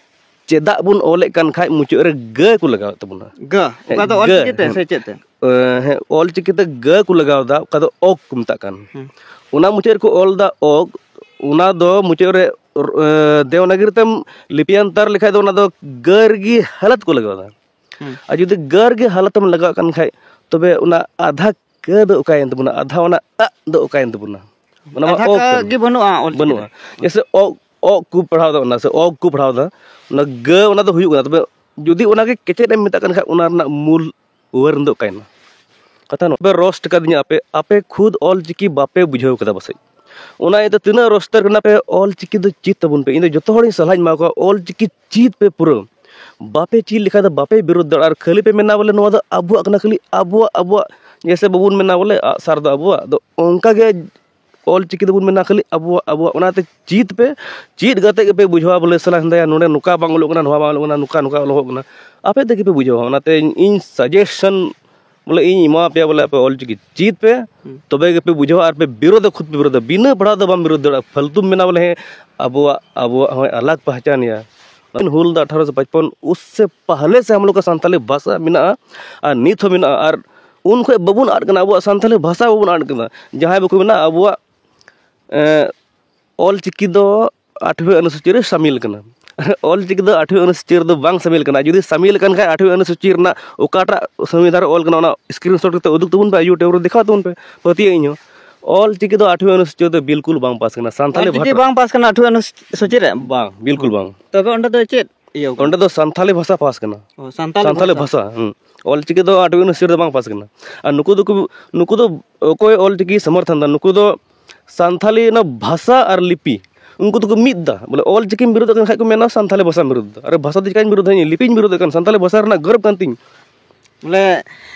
ᱪᱮᱫᱟᱜ ᱵᱚᱱ ᱚᱞᱮᱫ ᱠᱟᱱ ᱠᱷᱟᱡ ᱢᱩᱪᱟᱹᱫ ᱨᱮ ᱜᱟᱹ ᱠᱚ ᱞᱟᱜᱟᱣᱮᱫ ᱛᱟᱵᱚᱱᱟ? ᱜᱟᱹ, ᱚᱠᱟ ᱫᱚ ᱦᱮᱸ, ᱚᱞ ᱜᱟᱹ, ᱪᱤᱠᱤ ᱛᱮ ᱦᱮᱸ᱾ ᱥᱮ ᱪᱮᱫ ᱛᱮ? ᱮ, ᱦᱮᱸ, ᱚᱞ ᱪᱤᱠᱤ ᱛᱮ ᱜᱟᱹ ᱠᱚ ᱞᱟᱜᱟᱣ ᱮᱫᱟ, ᱚᱠᱟ ᱫᱚ ᱚᱠ ᱠᱚ ᱢᱮᱛᱟᱜ ᱠᱟᱱ᱾ ᱦᱮᱸ᱾ ᱚᱱᱟ ᱢᱩᱪᱟᱹᱫ ᱨᱮᱠᱚ ᱚᱞ ᱮᱫᱟ ᱚᱠ, ᱚᱱᱟ ᱫᱚ ᱢᱩᱪᱟᱹᱫ ᱨᱮ, ᱮ, ᱫᱮᱣᱱᱟᱜᱤᱨᱤ ᱛᱮᱢ ᱞᱤᱯᱤᱭᱟᱱᱛᱟᱨ ᱞᱮᱠᱷᱟᱡ ᱫᱚ ᱚᱱᱟ ᱫᱚ ᱜᱟᱹ ᱨᱮᱜᱮ ᱦᱟᱞᱟᱛ ᱠᱚ ᱞᱟᱜᱟᱣ ᱮᱫᱟ᱾ ᱦᱮᱸ᱾ ᱟᱨ ᱡᱩᱫᱤ ᱜᱟᱹ ᱨᱮᱜᱮ ᱦᱟᱞᱟᱛ ᱮᱢ ᱞᱟᱜᱟᱣ ᱠᱟᱱ ᱠᱷᱟᱡ, ᱛᱚᱵᱮ ᱚᱱᱟ ᱟᱫᱷᱟ ᱠᱟᱹ ᱫᱚ ᱚᱠᱟᱭᱮᱱ ᱛᱟᱵᱚᱱᱟ? ᱟᱫᱷᱟ ᱚᱱᱟ ᱟᱜ ᱫᱚ ᱚᱠᱟᱭᱮᱱ ᱛᱟᱵᱚᱱᱟ? ᱚᱱᱟ ᱢᱟ ᱟᱫᱷᱟ ᱚᱠ ᱠᱟᱹ ᱠᱟᱱᱟ᱾ ᱜᱮ ᱵᱟᱹᱱᱩᱜᱼᱟ ᱚᱞ ᱪᱤᱠᱤ ᱵᱟᱹᱱᱩᱜᱼᱟ᱾ ᱨᱮ᱾ ᱡᱮᱭᱥᱮ ᱚᱠ, ᱚᱠ ᱠᱚ ᱯᱟᱲᱦᱟᱣ ᱮᱫᱟ, ᱚᱱᱟ ᱥᱮ ᱚᱠ ᱠᱚ ᱯᱟᱲᱦᱟᱣ ᱮᱫᱟ, ᱚᱱᱟ ᱜᱟᱹ, ᱚᱱᱟ ᱫᱚ ᱦᱩᱭᱩᱜ ᱠᱟᱱᱟ᱾ ᱛᱚᱵᱮ ᱡᱩᱫᱤ ᱚᱱᱟᱜᱮ ᱠᱮᱪᱮᱫ ᱮᱢ ᱢᱮᱛᱟᱜ ᱠᱟᱱ ᱠᱷᱟᱡ, ᱚᱱᱟ ᱨᱮᱱᱟᱜ ᱢᱩᱞ ᱣᱟᱹᱨᱱ ᱫᱚ ᱚᱠᱟᱭᱮᱱᱟ? ᱠᱟᱛᱷᱟ ᱱᱚᱣᱟ, ᱯᱮ ᱨᱳᱥᱴ ᱠᱟᱫᱤᱧᱟ ᱟᱯᱮ, ᱟᱯᱮ ᱠᱷᱩᱫ ᱚᱞ ᱪᱤᱠᱤ ᱵᱟᱯᱮ ᱵᱩᱡᱷᱟᱹᱣ ᱠᱟᱫᱟ ᱯᱟᱥᱮᱡ᱾ ᱚᱱᱟ ᱤᱭᱟᱹᱛᱮ ᱛᱤᱱᱟᱹᱜ ᱨᱳᱥᱴᱟᱨ ᱠᱟᱱᱟ ᱯᱮ, ᱚᱞ ᱪᱤᱠᱤ ᱫᱚ ᱪᱮᱫ ᱛᱟᱵᱚᱱ ᱯᱮ᱾ ᱤᱧ ᱫᱚ ᱡᱚᱛᱚ ᱦᱚᱲᱤᱧ ᱥᱟᱞᱦᱟᱧ ᱮᱢᱟ ᱠᱚᱣᱟ, ᱚᱞ ᱪᱤᱠᱤ ᱪᱮᱫ ᱯᱮ ᱯᱩᱨᱟᱹ᱾ ᱵᱟᱯᱮ ᱪᱮᱫ ᱞᱮᱠᱷᱟᱡ ᱫᱚ ᱵᱟᱯᱮ ᱵᱤᱨᱳᱫᱷ ᱫᱟᱲᱮᱭᱟᱜᱼᱟ᱾ ᱟᱨ ᱠᱷᱟᱹᱞᱤ ᱯᱮ ᱢᱮᱱᱟ ᱵᱚᱞᱮ ᱱᱚᱣᱟ ᱫᱚ ᱟᱵᱚᱣᱟᱜ ᱠᱟᱱᱟ, ᱠᱷᱟᱹᱞᱤ ᱟᱵᱚᱣᱟᱜ, ᱟᱵᱚᱣᱟᱜ, ᱡᱮᱭᱥᱮ ᱵᱟᱵᱚᱱ ᱢᱮᱱᱟ ᱵᱚᱞᱮ ᱟᱜᱼᱥᱟᱨ ᱫᱚ ᱟᱵᱚᱣᱟᱜ, ᱫᱚ ᱚᱱᱠᱟ ᱜᱮ ᱚᱞ ᱪᱤᱠᱤ ᱫᱚᱵᱚᱱ ᱢᱮᱱᱟ ᱠᱷᱟᱹᱞᱤ ᱟᱵᱚᱣᱟᱜ, ᱟᱵᱚᱣᱟᱜ᱾ ᱚᱱᱟᱛᱮ ᱪᱮᱫ ᱯᱮ, ᱪᱮᱫ ᱠᱟᱛᱮ ᱜᱮᱯᱮ ᱵᱩᱡᱷᱟᱹᱣᱟ ᱵᱚᱞᱮ ᱥᱟᱞᱟ ᱦᱮᱸᱫᱟᱭᱟ, ᱱᱚᱰᱮ ᱱᱚᱝᱠᱟ ᱵᱟᱝ ᱚᱞᱚᱜ ᱠᱟᱱᱟ, ᱱᱚᱣᱟ ᱵᱟᱝ ᱚᱞᱚᱜ ᱠᱟᱱᱟ, ᱱᱚᱝᱠᱟ, ᱱᱚᱝᱠᱟ ᱚᱞᱚᱜᱚᱜ ᱠᱟᱱᱟ᱾ ᱟᱯᱮ ᱛᱮᱜᱮ ᱯᱮ ᱵᱩᱡᱷᱟᱹᱣᱟ᱾ ᱚᱱᱟᱛᱮ ᱤᱧ, ᱤᱧ ᱥᱟᱡᱮᱥᱚᱱ ᱵᱚᱞᱮ ᱤᱧ ᱮᱢᱟ ᱯᱮᱭᱟ ᱵᱚᱞᱮ ᱟᱯᱮ ᱚᱞ ᱪᱤᱠᱤ ᱪᱮᱫ ᱯᱮ, ᱦᱩᱸ᱾ ᱛᱚᱵᱮ ᱜᱮᱯᱮ ᱵᱩᱡᱷᱟᱹᱣᱟ ᱟᱨ ᱯᱮ ᱵᱤᱨᱳᱫᱷᱟ, ᱠᱷᱩᱫ ᱯᱮ ᱵᱤᱨᱳᱫᱷᱟ᱾ ᱵᱤᱱᱟᱹ ᱯᱟᱲᱦᱟᱣ ᱫᱚ ᱵᱟᱢ ᱵᱤᱨᱳᱫᱷ ᱫᱟᱲᱮᱭᱟᱜᱼᱟ᱾ ᱯᱷᱟᱞᱛᱩᱢ ᱢᱮᱱᱟ ᱵᱚᱞᱮ ᱦᱮᱸ ᱟᱵᱚᱣᱟᱜ, ᱟᱵᱚᱣᱟᱜ ᱦᱚᱸ ᱟᱞᱟᱜᱽ ᱯᱟᱦᱪᱟᱱ ᱭᱟ᱾ ᱦᱩᱞ ᱫᱚ ᱟᱴᱷᱟᱨᱚᱥᱚ ᱯᱟᱸᱪᱯᱚᱱ, ᱩᱥᱥᱮ ᱯᱟᱦᱞᱮ ᱥᱮ ᱦᱟᱢ ᱞᱳᱜ ᱠᱟ ᱥᱟᱱᱛᱟᱞᱤ ᱵᱷᱟᱥᱟ ᱢᱮᱱᱟᱜᱼᱟ ᱟᱨ ᱱᱤᱛ ᱦᱚᱸ ᱢᱮᱱᱟᱜᱼᱟ᱾ ᱟᱨ ᱩᱱ ᱠᱷᱚᱡ ᱵᱟᱵᱚᱱ ᱟᱫ ᱠᱟᱱᱟ, ᱟᱵᱚᱣᱟᱜ ᱥᱟᱱᱛᱟᱞᱤ ᱵᱷᱟᱥᱟ ᱵᱟᱵᱚᱱ ᱟᱫ ᱠᱟᱱᱟ᱾ ᱡᱟᱦᱟᱸᱭ ᱵᱟᱠᱚ ᱢᱮᱱᱟ ᱟᱵᱚᱣᱟᱜ, ᱮᱸ, ᱚᱞ ᱪᱤᱠᱤ ᱫᱚ ᱟᱴᱷᱣᱤ ᱚᱱᱩᱥᱩᱪᱤ ᱨᱮ ᱥᱟᱢᱤᱞ ᱠᱟᱱᱟ᱾ ᱚᱞ ᱪᱤᱠᱤ ᱫᱚ ᱟᱴᱷᱣᱤ ᱚᱱᱩᱥᱩᱪᱤ ᱨᱮᱫᱚ ᱵᱟᱝ ᱥᱟᱢᱤᱞ ᱠᱟᱱᱟ᱾ ᱡᱩᱫᱤ ᱥᱟᱢᱤᱞ ᱠᱟᱱ ᱠᱷᱟᱡ ᱟᱴᱷᱣᱤ ᱚᱱᱩᱥᱩᱪᱤ ᱨᱮᱱᱟᱜ ᱚᱠᱟᱴᱟᱜ ᱥᱚᱝᱵᱤᱫᱷᱟᱱ ᱨᱮ ᱚᱞ ᱠᱟᱱᱟ, ᱚᱱᱟ screenshot ᱠᱟᱛᱮ ᱩᱫᱩᱜ ᱛᱟᱵᱚᱱ ᱯᱮ, YouTube ᱨᱮ ᱫᱮᱠᱷᱟᱣ ᱛᱟᱵᱚᱱ ᱯᱮ, ᱯᱟᱹᱛᱭᱟᱹᱜ ᱤᱧ ᱦᱚᱸ᱾ ᱚᱞ ᱪᱤᱠᱤ ᱫᱚ ᱟᱴᱷᱣᱤ ᱚᱱᱩᱥᱩᱪᱤ ᱨᱮᱫᱚ ᱵᱤᱞᱠᱩᱞ ᱵᱟᱝ ᱯᱟᱥ ᱠᱟᱱᱟ᱾ ᱥᱟᱱᱛᱟᱞᱤ ᱚᱞ ᱪᱤᱠᱤ ᱵᱷᱟᱴᱟ ᱵᱟᱝ ᱯᱟᱥ ᱠᱟᱱᱟ ᱟᱴᱷᱣᱤ ᱚᱱᱩᱥᱩᱪᱤ ᱨᱮ? ᱵᱟᱝ, ᱵᱤᱞᱠᱩᱞ ᱵᱟᱝ᱾ ᱛᱚᱵᱮ ᱚᱸᱰᱮ ᱫᱚ ᱪᱮᱫ ᱤᱭᱟᱹ ᱠᱟᱱᱟ? ᱚᱸᱰᱮ ᱫᱚ ᱥᱟᱱᱛᱟᱞᱤ ᱵᱷᱟᱥᱟ ᱯᱟᱥ ᱠᱟᱱᱟ᱾ ᱚ, ᱥᱟᱱᱛᱟᱞᱤ ᱥᱟᱱᱛᱟᱞᱤ ᱵᱷᱟᱥᱟ᱾ ᱵᱷᱟᱥᱟ, ᱦᱩᱸ᱾ ᱚᱞ ᱪᱤᱠᱤ ᱫᱚ ᱟᱴᱷᱣᱤ ᱚᱱᱩᱥᱩᱪᱤ ᱨᱮᱫᱚ ᱵᱟᱝ ᱯᱟᱥ ᱠᱟᱱᱟ᱾ ᱟᱨ ᱱᱩᱠᱩ ᱫᱚᱠᱚ, ᱱᱩᱠᱩ ᱫᱚ ᱚᱠᱚᱭ ᱚᱞ ᱪᱤᱠᱤ ᱥᱚᱢᱚᱨᱛᱷᱚᱱ ᱫᱟ? ᱱᱩᱠᱩ ᱫᱚ ᱥᱟᱱᱛᱷᱟᱞᱤ ᱚᱱᱟ ᱵᱷᱟᱥᱟ ᱟᱨ ᱞᱤᱯᱤ ᱩᱱᱠᱩ ᱫᱚᱠᱚ ᱢᱤᱫ ᱫᱟ᱾ ᱵᱚᱞᱮ ᱚᱞ ᱪᱤᱠᱤᱢ ᱵᱤᱨᱳᱫᱚᱜ ᱠᱟᱱ ᱠᱷᱟᱡ ᱠᱚ ᱢᱮᱱᱟ ᱥᱟᱱᱛᱷᱟᱞᱤ ᱵᱷᱟᱥᱟᱢ ᱵᱤᱨᱳᱫ ᱫᱟ᱾ ᱟᱨᱮ, ᱵᱷᱟᱥᱟ ᱫᱚ ᱪᱤᱠᱟᱹᱧ ᱵᱤᱨᱳᱫᱟ? ᱤᱧ ᱞᱤᱯᱤᱧ ᱵᱤᱨᱳᱫᱮᱫ ᱠᱟᱱ, ᱥᱟᱱᱛᱟᱞᱤ ᱵᱷᱟᱥᱟ ᱨᱮᱱᱟᱜ ᱜᱚᱨᱚᱵᱽ ᱠᱟᱱ ᱛᱤᱧ᱾ ᱵᱚᱞᱮ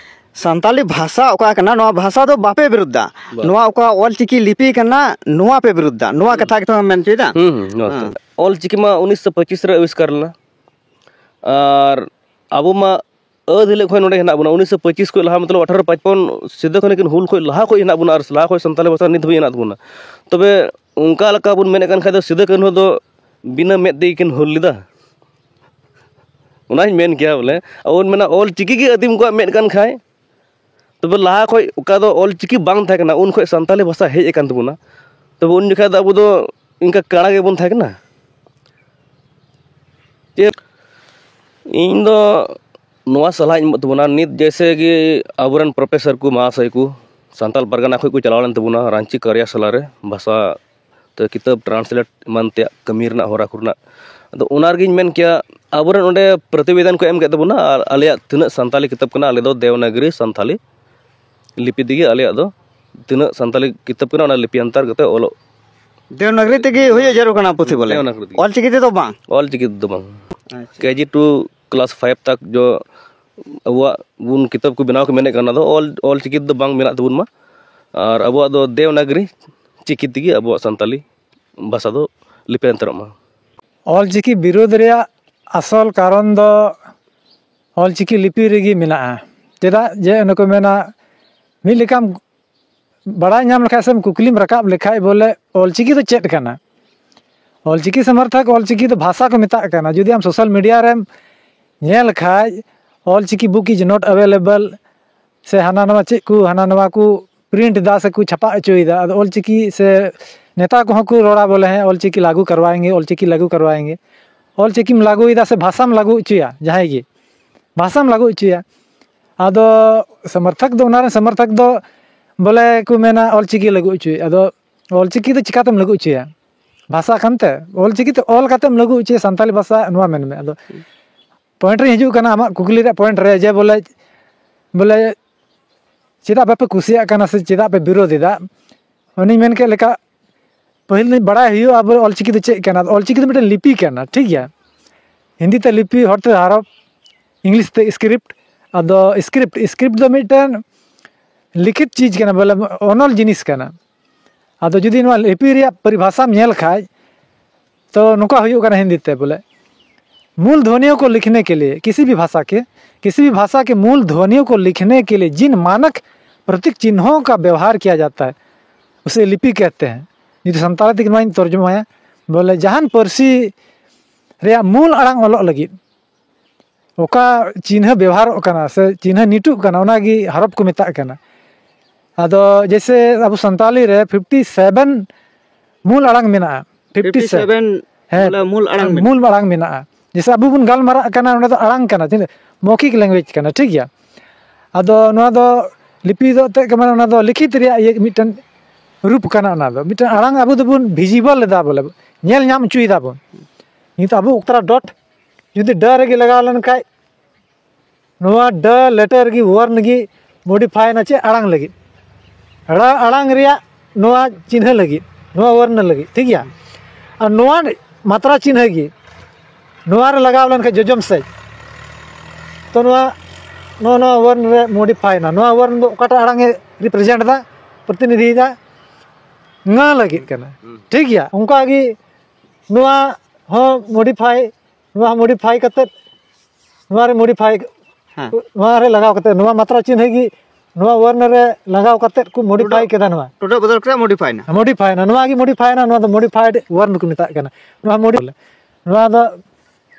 ᱥᱟᱱᱛᱟᱞᱤ ᱵᱷᱟᱥᱟ ᱚᱠᱟ ᱠᱟᱱᱟ, ᱱᱚᱣᱟ ᱵᱷᱟᱥᱟ ᱫᱚ ᱵᱟᱯᱮ ᱵᱤᱨᱳᱫ ᱫᱟ᱾ ᱵᱟ᱾ ᱱᱚᱣᱟ ᱚᱠᱟ ᱚᱞ ᱪᱤᱠᱤ ᱞᱤᱯᱤ ᱠᱟᱱᱟ, ᱱᱚᱣᱟ ᱯᱮ ᱵᱤᱨᱳᱫ ᱫᱟ, ᱱᱚᱣᱟ ᱠᱟᱛᱷᱟ ᱜᱮᱛᱚ ᱢᱮᱱ ᱦᱚᱪᱚᱭᱮᱫᱟ? ᱦᱩᱸ, ᱦᱩᱸ, ᱱᱚᱣᱟ ᱦᱮᱸ᱾ ᱠᱟᱛᱷᱟ᱾ ᱚᱞ ᱪᱤᱠᱤ ᱢᱟ ᱩᱱᱤᱥᱥᱚ ᱯᱚᱸᱪᱤᱥ ᱨᱮ ᱟᱵᱤᱥᱠᱟᱨ ᱞᱮᱱᱟ᱾ ᱟᱨ ᱟᱵᱚ ᱢᱟ ᱟᱹᱫ ᱦᱤᱞᱳᱜ ᱠᱷᱚᱱ ᱱᱚᱰᱮ ᱦᱮᱱᱟᱜ ᱵᱚᱱᱟ᱾ ᱩᱱᱤᱥᱥᱚ ᱯᱚᱸᱪᱤᱥ ᱠᱷᱚᱱ ᱞᱟᱦᱟ, ᱢᱚᱛᱞᱚᱵ ᱟᱴᱷᱟᱨᱚ ᱯᱟᱸᱪᱯᱚᱱ ᱥᱤᱫᱩ ᱠᱟᱹᱱᱦᱩ ᱠᱤᱱ ᱦᱩᱞ ᱠᱷᱚᱱ ᱞᱟᱦᱟ ᱠᱷᱚᱱ ᱦᱮᱱᱟᱜ ᱵᱚᱱᱟ ᱟᱨ ᱞᱟᱦᱟ ᱠᱷᱚᱱ ᱥᱟᱱᱛᱟᱞᱤ ᱵᱷᱟᱥᱟ ᱱᱤᱛ ᱫᱷᱟᱹᱵᱤᱡ ᱦᱮᱱᱟᱜ ᱛᱟᱵᱚᱱᱟ᱾ ᱛᱚᱵᱮ ᱚᱱᱠᱟ ᱞᱮᱠᱟ ᱵᱚᱱ ᱢᱮᱱᱮᱫ ᱠᱟᱱ ᱠᱷᱟᱡ ᱫᱚ ᱥᱤᱫᱩ ᱠᱟᱹᱱᱦᱩ ᱫᱚ ᱵᱤᱱᱟᱹ ᱢᱮᱫ ᱛᱮᱜᱮ ᱠᱤᱱ ᱦᱩᱞ ᱞᱮᱫᱟ᱾ ᱚᱱᱟᱧ ᱢᱮᱱ ᱠᱮᱭᱟ ᱵᱚᱞᱮ, ᱟᱵᱚ ᱵᱚᱱ ᱢᱮᱱᱟ ᱚᱞ ᱪᱤᱠᱤ ᱜᱮ ᱟᱹᱫᱤᱢ ᱠᱚᱣᱟᱜ ᱢᱮᱫ ᱠᱟᱱ ᱠᱷᱟᱡ, ᱛᱚᱵᱮ ᱞᱟᱦᱟ ᱠᱷᱚᱡ ᱚᱠᱟ ᱫᱚ ᱚᱞ ᱪᱤᱠᱤ ᱵᱟᱝ ᱛᱟᱦᱮᱸ ᱠᱟᱱᱟ, ᱩᱱ ᱠᱷᱚᱡ ᱥᱟᱱᱛᱟᱞᱤ ᱵᱷᱟᱥᱟ ᱦᱮᱡ ᱟᱠᱟᱱ ᱛᱟᱵᱚᱱᱟ᱾ ᱛᱚᱵᱮ ᱩᱱ ᱡᱚᱠᱷᱟᱡ ᱫᱚ ᱟᱵᱚ ᱫᱚ ᱤᱱᱠᱟ ᱠᱟᱬᱟ ᱜᱮᱵᱚᱱ ᱛᱟᱦᱮᱸ ᱠᱟᱱᱟ᱾ ᱪᱮᱫ ᱤᱧ ᱫᱚ ᱱᱚᱣᱟ ᱥᱟᱞᱦᱟᱧ ᱮᱢᱚᱜ ᱛᱟᱵᱚᱱᱟ, ᱱᱤᱛ ᱡᱮᱭᱥᱮ ᱠᱤ ᱟᱵᱚᱨᱮᱱ ᱯᱨᱚᱯᱷᱮᱥᱚᱨ ᱠᱚ, ᱢᱟᱦᱟᱥᱚᱭ ᱠᱚ ᱥᱟᱱᱛᱟᱞ ᱯᱟᱨᱜᱟᱱᱟ ᱠᱷᱚᱡ ᱠᱚ ᱪᱟᱞᱟᱣ ᱞᱮᱱ ᱛᱟᱵᱚᱱᱟ ᱨᱟᱺᱪᱤ ᱠᱟᱨᱭᱟᱥᱟᱞᱟ ᱨᱮ, ᱵᱷᱟᱥᱟ ᱛᱮ ᱠᱤᱛᱟᱹᱵ ᱴᱨᱟᱱᱥᱞᱮᱴ ᱮᱢᱟᱱ ᱛᱮᱭᱟᱜ ᱠᱟᱹᱢᱤ ᱨᱮᱱᱟᱜ ᱦᱚᱨᱟ ᱠᱚᱨᱮᱱᱟᱜ᱾ ᱟᱫᱚ ᱚᱱᱟ ᱨᱮᱜᱮᱧ ᱢᱮᱱ ᱠᱮᱭᱟ, ᱟᱵᱚᱨᱮᱱ ᱚᱸᱰᱮ ᱯᱨᱚᱛᱤᱵᱮᱫᱚᱱ ᱠᱚ ᱮᱢ ᱠᱮᱫ ᱛᱟᱵᱚᱱᱟ, ᱟᱨ ᱟᱞᱮᱭᱟᱜ ᱛᱤᱱᱟᱹᱜ ᱥᱟᱱᱛᱟᱞᱤ ᱠᱤᱛᱟᱹᱵ ᱠᱟᱱᱟ, ᱟᱞᱮ ᱫᱚ ᱫᱮᱣᱱᱟᱜᱽᱨᱤ ᱥᱟᱱᱛᱟᱞᱤ ᱞᱤᱯᱤ ᱛᱮᱜᱮ ᱟᱞᱮᱭᱟᱜ ᱫᱚ ᱛᱤᱱᱟᱹᱜ ᱥᱟᱱᱛᱟᱞᱤ ᱠᱤᱛᱟᱹᱵ ᱠᱟᱱᱟ, ᱚᱱᱟ ᱞᱤᱯᱤᱭᱟᱱᱛᱟᱨ ᱠᱟᱛᱮ ᱚᱞᱚᱜ᱾ ᱫᱮᱣᱱᱟᱜᱽᱨᱤ ᱛᱮᱜᱮ ᱦᱩᱭᱩᱜ ᱡᱟᱹᱨᱩᱲ ᱠᱟᱱᱟ ᱯᱩᱛᱷᱤ ᱵᱚᱞᱮ? ᱫᱮᱣᱱᱟᱜᱽᱨᱤ ᱛᱮᱜᱮ᱾ ᱚᱞ ᱪᱤᱠᱤ ᱛᱮᱫᱚ ᱵᱟᱝ? ᱚᱞ ᱪᱤᱠᱤ ᱛᱮᱫᱚ ᱵᱟᱝ᱾ ᱟᱪᱪᱷᱟ᱾ ᱠᱮ ᱡᱤ ᱴᱩ ᱠᱞᱟᱥ ᱯᱷᱟᱭᱤᱵᱷ ᱛᱟᱠ ᱡᱚ ᱟᱵᱚᱣᱟᱜ ᱵᱚᱱ ᱠᱤᱛᱟᱹᱵ ᱠᱚ ᱵᱮᱱᱟᱣ ᱠᱚ ᱢᱮᱱᱮᱫ ᱠᱟᱱᱟ, ᱚᱱᱟ ᱫᱚ ᱚᱞ, ᱚᱞ ᱪᱤᱠᱤ ᱛᱮᱫᱚ ᱵᱟᱝ ᱵᱮᱱᱟᱜ ᱛᱟᱵᱚᱱ ᱢᱟ, ᱟᱨ ᱟᱵᱚᱣᱟᱜ ᱫᱚ ᱫᱮᱣᱱᱟᱜᱽᱨᱤ ᱪᱤᱠᱤ ᱛᱮᱜᱮ ᱟᱵᱚᱣᱟᱜ ᱥᱟᱱᱛᱟᱞᱤ ᱵᱷᱟᱥᱟ ᱫᱚ ᱞᱤᱯᱤᱭᱟᱱᱛᱟᱨᱚᱜ ᱢᱟ᱾ ᱚᱞ ᱪᱤᱠᱤ ᱵᱤᱨᱳᱫᱷ ᱨᱮᱭᱟᱜ ᱟᱥᱚᱞ ᱠᱟᱨᱚᱱ ᱫᱚ ᱚᱞ ᱪᱤᱠᱤ ᱞᱤᱯᱤ ᱨᱮᱜᱮ ᱢᱮᱱᱟᱜᱼᱟ᱾ ᱪᱮᱫᱟᱜ ᱡᱮ ᱚᱱᱮ ᱠᱚ ᱢᱮᱱᱟ, ᱢᱤᱫ ᱞᱮᱠᱟᱢ ᱵᱟᱲᱟᱭ ᱧᱟᱢ ᱞᱮᱠᱷᱟᱡ ᱥᱮᱢ ᱠᱩᱠᱞᱤᱢ ᱨᱟᱠᱟᱵ ᱞᱮᱠᱷᱟᱡ ᱵᱚᱞᱮ ᱚᱞ ᱪᱤᱠᱤ ᱫᱚ ᱪᱮᱫ ᱠᱟᱱᱟ? ᱚᱞ ᱪᱤᱠᱤ ᱥᱚᱢᱚᱨᱛᱷᱚᱠ, ᱚᱞ ᱪᱤᱠᱤ ᱫᱚ ᱵᱷᱟᱥᱟ ᱠᱚ ᱢᱮᱛᱟᱜ ᱠᱟᱱᱟ᱾ ᱡᱩᱫᱤ ᱟᱢ social media ᱨᱮᱢ ᱧᱮᱞ ᱠᱷᱟᱡ, "Ol Chiki book is not available" ᱥᱮ ᱦᱟᱱᱟ ᱱᱟᱣᱟ ᱪᱮᱫ ᱠᱚ, ᱦᱟᱱᱟ ᱱᱟᱣᱟ ᱠᱚ print ᱮᱫᱟ ᱥᱮ ᱠᱚ ᱪᱷᱟᱯᱟ ᱦᱚᱪᱚᱭᱮᱫᱟ᱾ ᱟᱫᱚ ᱚᱞ ᱪᱤᱠᱤ ᱥᱮ ᱱᱮᱛᱟ ᱠᱚᱦᱚᱸ ᱠᱚ ᱨᱚᱲᱟ ᱵᱚᱞᱮ, "ᱦᱮᱸ, ᱚᱞ ᱪᱤᱠᱤ ᱞᱟᱹᱜᱩ ᱠᱟᱨᱣᱟᱭᱮᱸᱜᱮ, ᱚᱞ ᱪᱤᱠᱤ ᱞᱟᱹᱜᱩ ᱠᱟᱨᱣᱟᱭᱮᱸᱜᱮ᱾" ᱚᱞ ᱪᱤᱠᱤᱢ ᱞᱟᱹᱜᱩᱭᱮᱫᱟ ᱥᱮ ᱵᱷᱟᱥᱟᱢ ᱞᱟᱹᱜᱩ ᱦᱚᱪᱚᱭᱟ, ᱡᱟᱦᱟᱸᱭ ᱜᱮ ᱵᱷᱟᱥᱟᱢ ᱞᱟᱹᱜᱩ ᱦᱚᱪᱚᱭᱟ᱾ ᱟᱫᱚ ᱥᱚᱢᱚᱨᱛᱷᱚᱠ ᱫᱚ, ᱚᱱᱟ ᱨᱮᱱ ᱥᱚᱢᱚᱨᱛᱷᱚᱠ ᱫᱚ ᱵᱚᱞᱮ ᱠᱚ ᱢᱮᱱᱟ, "ᱚᱞ ᱪᱤᱠᱤ ᱞᱟᱹᱜᱩ ᱦᱚᱪᱚᱭ᱾" ᱟᱫᱚ ᱚᱞ ᱪᱤᱠᱤ ᱫᱚ ᱪᱤᱠᱟᱛᱮᱢ ᱞᱟᱹᱜᱩ ᱦᱚᱪᱚᱭᱟ? ᱵᱷᱟᱥᱟ ᱠᱟᱱᱛᱮ ᱚᱞ ᱪᱤᱠᱤ ᱛᱮ ᱚᱞ ᱠᱟᱛᱮᱢ ᱞᱟᱹᱜᱩ ᱦᱚᱪᱚᱭᱟ ᱥᱟᱱᱛᱟᱞᱤ ᱵᱷᱟᱥᱟ, ᱱᱚᱣᱟ ᱢᱮᱱ ᱢᱮ᱾ ᱟᱫᱚ point ᱨᱤᱧ ᱦᱤᱡᱩᱜ ᱠᱟᱱᱟ, ᱟᱢᱟᱜ ᱠᱩᱠᱞᱤ ᱨᱮᱭᱟᱜ point ᱨᱮ, ᱡᱮ ᱵᱚᱞᱮ, ᱵᱚᱞᱮ ᱪᱮᱫᱟᱜ ᱵᱟᱯᱮ ᱠᱩᱥᱤᱭᱟᱜ ᱠᱟᱱᱟ ᱥᱮ ᱪᱮᱫᱟᱜ ᱯᱮ ᱵᱤᱨᱳᱫ ᱮᱫᱟ? ᱚᱱᱮᱧ ᱢᱮᱱ ᱠᱮᱫ ᱞᱮᱠᱟ, ᱯᱟᱹᱦᱤᱞ ᱫᱚ ᱵᱟᱲᱟᱭ ᱦᱩᱭᱩᱜᱼᱟ ᱟᱵᱚ ᱚᱞ ᱪᱤᱠᱤ ᱫᱚ ᱪᱮᱫ ᱠᱟᱱᱟ᱾ ᱚᱞ ᱪᱤᱠᱤ ᱫᱚ ᱢᱤᱫᱴᱮᱱ ᱞᱤᱯᱤ ᱠᱟᱱᱟ, ᱴᱷᱤᱠ ᱜᱮᱭᱟ? ᱦᱤᱱᱫᱤ ᱛᱮ ᱞᱤᱯᱤ, ᱦᱚᱲ ᱛᱮ ᱦᱚᱨᱚᱯ, English ᱛᱮ script᱾ ᱟᱫᱚ script, script ᱫᱚ ᱢᱤᱫᱴᱮᱱ ᱞᱤᱠᱷᱤᱛ ᱪᱤᱡᱽ ᱠᱟᱱᱟ, ᱵᱚᱞᱮ ᱚᱱᱚᱞ ᱡᱤᱱᱤᱥ ᱠᱟᱱᱟ᱾ ᱟᱫᱚ ᱡᱩᱫᱤ ᱱᱚᱣᱟ ᱞᱤᱯᱤ ᱨᱮᱭᱟᱜ ᱯᱚᱨᱤᱵᱷᱟᱥᱟᱢ ᱧᱮᱞ ᱠᱷᱟᱡ, ᱛᱚ ᱱᱚᱝᱠᱟ ᱦᱩᱭᱩᱜ ᱠᱟᱱᱟ ᱦᱤᱱᱫᱤ ᱛᱮ ᱵᱚᱞᱮ, "मूल ध्वनियों को लिखने के लिए किसी भी भाषा के, किसी भी भाषा के मूल ध्वनियों को लिखने के लिए जिन मानक प्रतीक चिन्हों का व्यवहार किया जाता है, उसे लिपि कहते हैं।" ᱡᱩᱫᱤ ᱥᱟᱱᱛᱟᱲᱤ ᱛᱮᱜᱮ ᱱᱚᱣᱟᱧ ᱛᱚᱨᱡᱚᱢᱟᱭᱟ, ᱵᱚᱞᱮ ᱡᱟᱦᱟᱱ ᱯᱟᱹᱨᱥᱤ ᱨᱮᱭᱟᱜ ᱢᱩᱞ ᱟᱲᱟᱝ ᱚᱞᱚᱜ ᱞᱟᱹᱜᱤᱫ ᱚᱠᱟ ᱪᱤᱱᱦᱟᱹ ᱵᱮᱣᱦᱟᱨᱚᱜ ᱠᱟᱱᱟ ᱥᱮ ᱪᱤᱱᱦᱟᱹ ᱱᱤᱴᱩᱜ ᱠᱟᱱᱟ, ᱚᱱᱟᱜᱮ ᱦᱚᱨᱚᱯ ᱠᱚ ᱢᱮᱛᱟᱜ ᱠᱟᱱᱟ᱾ ᱟᱫᱚ ᱡᱮᱭᱥᱮ ᱟᱵᱚ ᱥᱟᱱᱛᱟᱞᱤ ᱨᱮ ᱯᱷᱤᱯᱴᱤ ᱥᱮᱵᱷᱮᱱ ᱢᱩᱞ ᱟᱲᱟᱝ ᱢᱮᱱᱟᱜᱼᱟ᱾ ᱯᱷᱤᱯᱴᱤ ᱥᱮᱵᱷᱮᱱ ᱦᱮᱸ, ᱢᱩᱞ ᱟᱲᱟᱝ ᱢᱮᱱᱟᱜᱼᱟ᱾ ᱢᱩᱞ ᱟᱲᱟᱝ ᱢᱮᱱᱟᱜᱼᱟ᱾ ᱡᱮᱭᱥᱮ ᱟᱵᱚ ᱵᱚᱱ ᱜᱟᱞᱢᱟᱨᱟᱜ ᱠᱟᱱᱟ, ᱚᱸᱰᱮ ᱫᱚ ᱟᱲᱟᱝ ᱠᱟᱱᱟ, ᱪᱮᱫ, ᱢᱚᱣᱠᱷᱤᱠ ᱞᱮᱝᱜᱩᱭᱮᱡᱽ ᱠᱟᱱᱟ, ᱴᱷᱤᱠ ᱜᱮᱭᱟ᱾ ᱟᱫᱚ ᱱᱚᱣᱟ ᱫᱚ ᱞᱤᱯᱤ ᱫᱚ ᱮᱱᱛᱮᱫ ᱠᱚ ᱢᱮᱱᱟ, ᱚᱱᱟ ᱫᱚ ᱞᱤᱠᱷᱤᱛ ᱨᱮᱭᱟᱜ ᱤᱭᱟᱹ ᱢᱤᱫᱴᱮᱱ ᱨᱩᱯ ᱠᱟᱱᱟ᱾ ᱚᱱᱟ ᱫᱚ ᱢᱤᱫᱴᱮᱱ ᱟᱲᱟᱝ ᱟᱵᱚ ᱫᱚᱵᱚᱱ ᱵᱷᱤᱡᱤᱵᱚᱞ ᱮᱫᱟ, ᱵᱚᱞᱮ ᱧᱮᱞ ᱧᱟᱢ ᱦᱚᱪᱚᱭ ᱫᱟᱵᱚᱱ᱾ ᱱᱤᱛ ᱟᱵᱚ ᱚᱠᱛᱟᱨᱟ ᱰᱚᱴ ᱡᱩᱫᱤ ᱰᱟᱹ ᱨᱮᱜᱮ ᱞᱟᱜᱟᱣ ᱞᱮᱱᱠᱷᱟᱡ, ᱱᱚᱣᱟ ᱰᱟᱹ ᱞᱮᱴᱟᱨ ᱜᱮ ᱣᱟᱨᱱ ᱜᱮ ᱢᱚᱰᱤᱯᱷᱟᱭ ᱮᱱᱟ ᱪᱮᱫ ᱟᱲᱟᱝ ᱞᱟᱹᱜᱤᱫ? ᱟᱲᱟ-, ᱟᱲᱟᱝ ᱨᱮᱭᱟᱜ ᱱᱚᱣᱟ ᱪᱤᱱᱦᱟᱹ ᱞᱟᱹᱜᱤᱫ, ᱱᱚᱣᱟ ᱣᱟᱨᱱ ᱞᱟᱹᱜᱤᱫ, ᱴᱷᱤᱠ ᱜᱮᱭᱟ᱾ ᱟᱨ ᱱᱚᱣᱟ ᱢᱟᱛᱨᱟ ᱪᱤᱱᱦᱟᱹ ᱜᱮ ᱱᱚᱣᱟ ᱨᱮ ᱞᱟᱜᱟᱣ ᱞᱮᱱᱠᱷᱟᱱ ᱡᱚᱡᱚᱢ ᱥᱮᱫ, ᱛᱚ ᱱᱚᱣᱟ, ᱱᱚᱣᱟ, ᱱᱚᱣᱟ ᱣᱟᱨᱱ ᱨᱮ ᱢᱚᱰᱤᱯᱷᱟᱭ ᱮᱱᱟ᱾ ᱱᱚᱣᱟ ᱣᱟᱨᱱ ᱫᱚ ᱚᱠᱟᱴᱟᱜ ᱟᱲᱟᱝ ᱮ ᱨᱤᱯᱨᱮᱡᱮᱱᱴ ᱮᱫᱟ, ᱯᱨᱚᱛᱤᱱᱤᱫᱷᱤᱭᱮᱫᱟ? ᱝᱟᱹ ᱞᱟᱹᱜᱤᱫ ᱠᱟᱱᱟ᱾ ᱦᱩᱸ᱾ ᱴᱷᱤᱠ ᱜᱮᱭᱟ, ᱚᱱᱠᱟ ᱜᱮ ᱱᱚᱣᱟ ᱦᱚᱸ ᱢᱚᱰᱤᱯᱷᱟᱭ, ᱱᱚᱣᱟ ᱢᱚᱰᱤᱯᱷᱟᱭ ᱠᱟᱛᱮᱫ ᱱᱚᱣᱟ ᱨᱮ ᱢᱚᱰᱤᱯᱷᱟᱭ, ᱦᱮᱸ᱾ ᱱᱚᱣᱟ ᱨᱮ ᱞᱟᱜᱟᱣ ᱠᱟᱛᱮᱫ, ᱱᱚᱣᱟ ᱢᱟᱛᱨᱟ ᱪᱤᱱᱦᱟᱹ ᱜᱮ ᱱᱚᱣᱟ ᱣᱟᱨᱱ ᱨᱮ ᱞᱟᱜᱟᱣ ᱠᱟᱛᱮᱫ ᱠᱚ ᱢᱚᱰᱤᱯᱷᱟᱭ ᱴᱩᱰᱟᱹᱜ, ᱠᱮᱫᱟ᱾ ᱱᱚᱣᱟ ᱴᱩᱰᱟᱹᱜ ᱵᱚᱫᱚᱞ ᱠᱟᱛᱮ ᱢᱚᱰᱤᱯᱷᱟᱭ ᱮᱱᱟ᱾ ᱢᱚᱰᱤᱯᱷᱟᱭ ᱮᱱᱟ, ᱱᱚᱣᱟ ᱜᱮ ᱢᱚᱰᱤᱯᱷᱟᱭ ᱮᱱᱟ, ᱱᱚᱣᱟ ᱫᱚ ᱢᱚᱰᱤᱯᱷᱟᱭᱰ ᱣᱟᱨᱱ ᱠᱚ ᱢᱮᱛᱟᱜ ᱠᱟᱱᱟ᱾ ᱱᱚᱣᱟ ᱢᱚᱰᱤ-, ᱱᱚᱣᱟ ᱫᱚ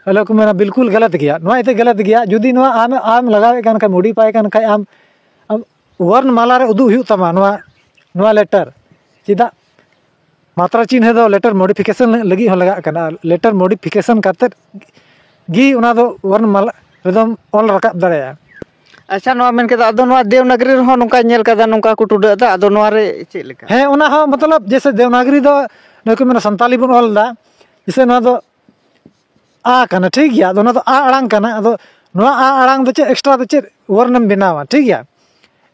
ᱟᱞᱚ ᱠᱚ ᱢᱮᱱᱟ ᱵᱤᱞᱠᱩᱞ ᱜᱟᱞᱟᱛ ᱜᱮᱭᱟ, ᱱᱚᱣᱟ ᱤᱭᱟᱹᱛᱮ ᱜᱟᱞᱟᱛ ᱜᱮᱭᱟ᱾ ᱡᱩᱫᱤ ᱱᱚᱣᱟ ᱟᱢ, ᱟᱢ ᱞᱟᱜᱟᱣᱮᱫ ᱠᱟᱱ ᱠᱷᱟᱡ, ᱢᱚᱰᱤᱯᱷᱟᱭ ᱠᱟᱱ ᱠᱷᱟᱡ ᱟᱢ, ᱟᱢ ᱣᱟᱨᱱ ᱢᱟᱞᱟ ᱨᱮ ᱩᱫᱩᱜ ᱦᱩᱭᱩᱜ ᱛᱟᱢᱟ ᱱᱚᱣᱟ, ᱱᱚᱣᱟ ᱞᱮᱴᱟᱨ᱾ ᱪᱮᱫᱟᱜ? ᱢᱟᱛᱨᱟ ᱪᱤᱱᱦᱟᱹ ᱫᱚ ᱞᱮᱴᱟᱨ ᱢᱚᱰᱤᱯᱷᱤᱠᱮᱥᱚᱱ ᱞᱟᱹᱜᱤᱫ ᱦᱚᱸ ᱞᱟᱜᱟᱜ ᱠᱟᱱᱟ᱾ ᱟᱨ ᱞᱮᱴᱟᱨ ᱢᱚᱰᱤᱯᱷᱤᱠᱮᱥᱚᱱ ᱠᱟᱛᱮᱫ ᱜᱮ ᱚᱱᱟ ᱫᱚ ᱣᱟᱨᱱ ᱢᱟᱞᱟ ᱨᱮᱫᱚᱢ ᱚᱞ ᱨᱟᱠᱟᱵ ᱫᱟᱲᱮᱭᱟᱜᱼᱟ᱾ ᱟᱪᱪᱷᱟ, ᱱᱚᱣᱟ ᱢᱮᱱ ᱠᱮᱫᱟ, ᱟᱫᱚ ᱱᱚᱣᱟ ᱫᱮᱣᱱᱟᱜᱽᱨᱤ ᱨᱮᱦᱚᱸ ᱱᱚᱝᱠᱟ ᱧᱮᱞ ᱠᱟᱫᱟ, ᱱᱚᱝᱠᱟ ᱠᱚ ᱴᱩᱰᱟᱹᱜ ᱮᱫᱟ, ᱟᱫᱚ ᱱᱚᱣᱟ ᱨᱮ ᱪᱮᱫ ᱞᱮᱠᱟ? ᱦᱮᱸ, ᱚᱱᱟ ᱦᱚᱸ ᱢᱚᱛᱞᱚᱵ ᱡᱮᱭᱥᱮ ᱫᱮᱣᱱᱟᱜᱽᱨᱤ ᱫᱚ ᱱᱚᱜᱼᱚᱭ ᱠᱚ ᱢᱮᱱᱟ ᱥᱟᱱᱛᱟᱞᱤ ᱵᱚᱱ ᱚᱞ ᱮᱫᱟ, ᱡᱮᱭᱥᱮ ᱱᱚᱣᱟ ᱫᱚ ᱟ ᱠᱟᱱᱟ, ᱴᱷᱤᱠ ᱜᱮᱭᱟ᱾ ᱟᱫᱚ ᱚᱱᱟ ᱫᱚ ᱟ ᱟᱲᱟᱝ ᱠᱟᱱᱟ᱾ ᱟᱫᱚ ᱱᱚᱣᱟ ᱟ ᱟᱲᱟᱝ ᱫᱚ ᱪᱮᱫ ᱮᱠᱥᱴᱨᱟ ᱫᱚ ᱪᱮᱫ ᱣᱟᱨᱱ ᱮᱢ ᱵᱮᱱᱟᱣᱟ, ᱴᱷᱤᱠ ᱜᱮᱭᱟ?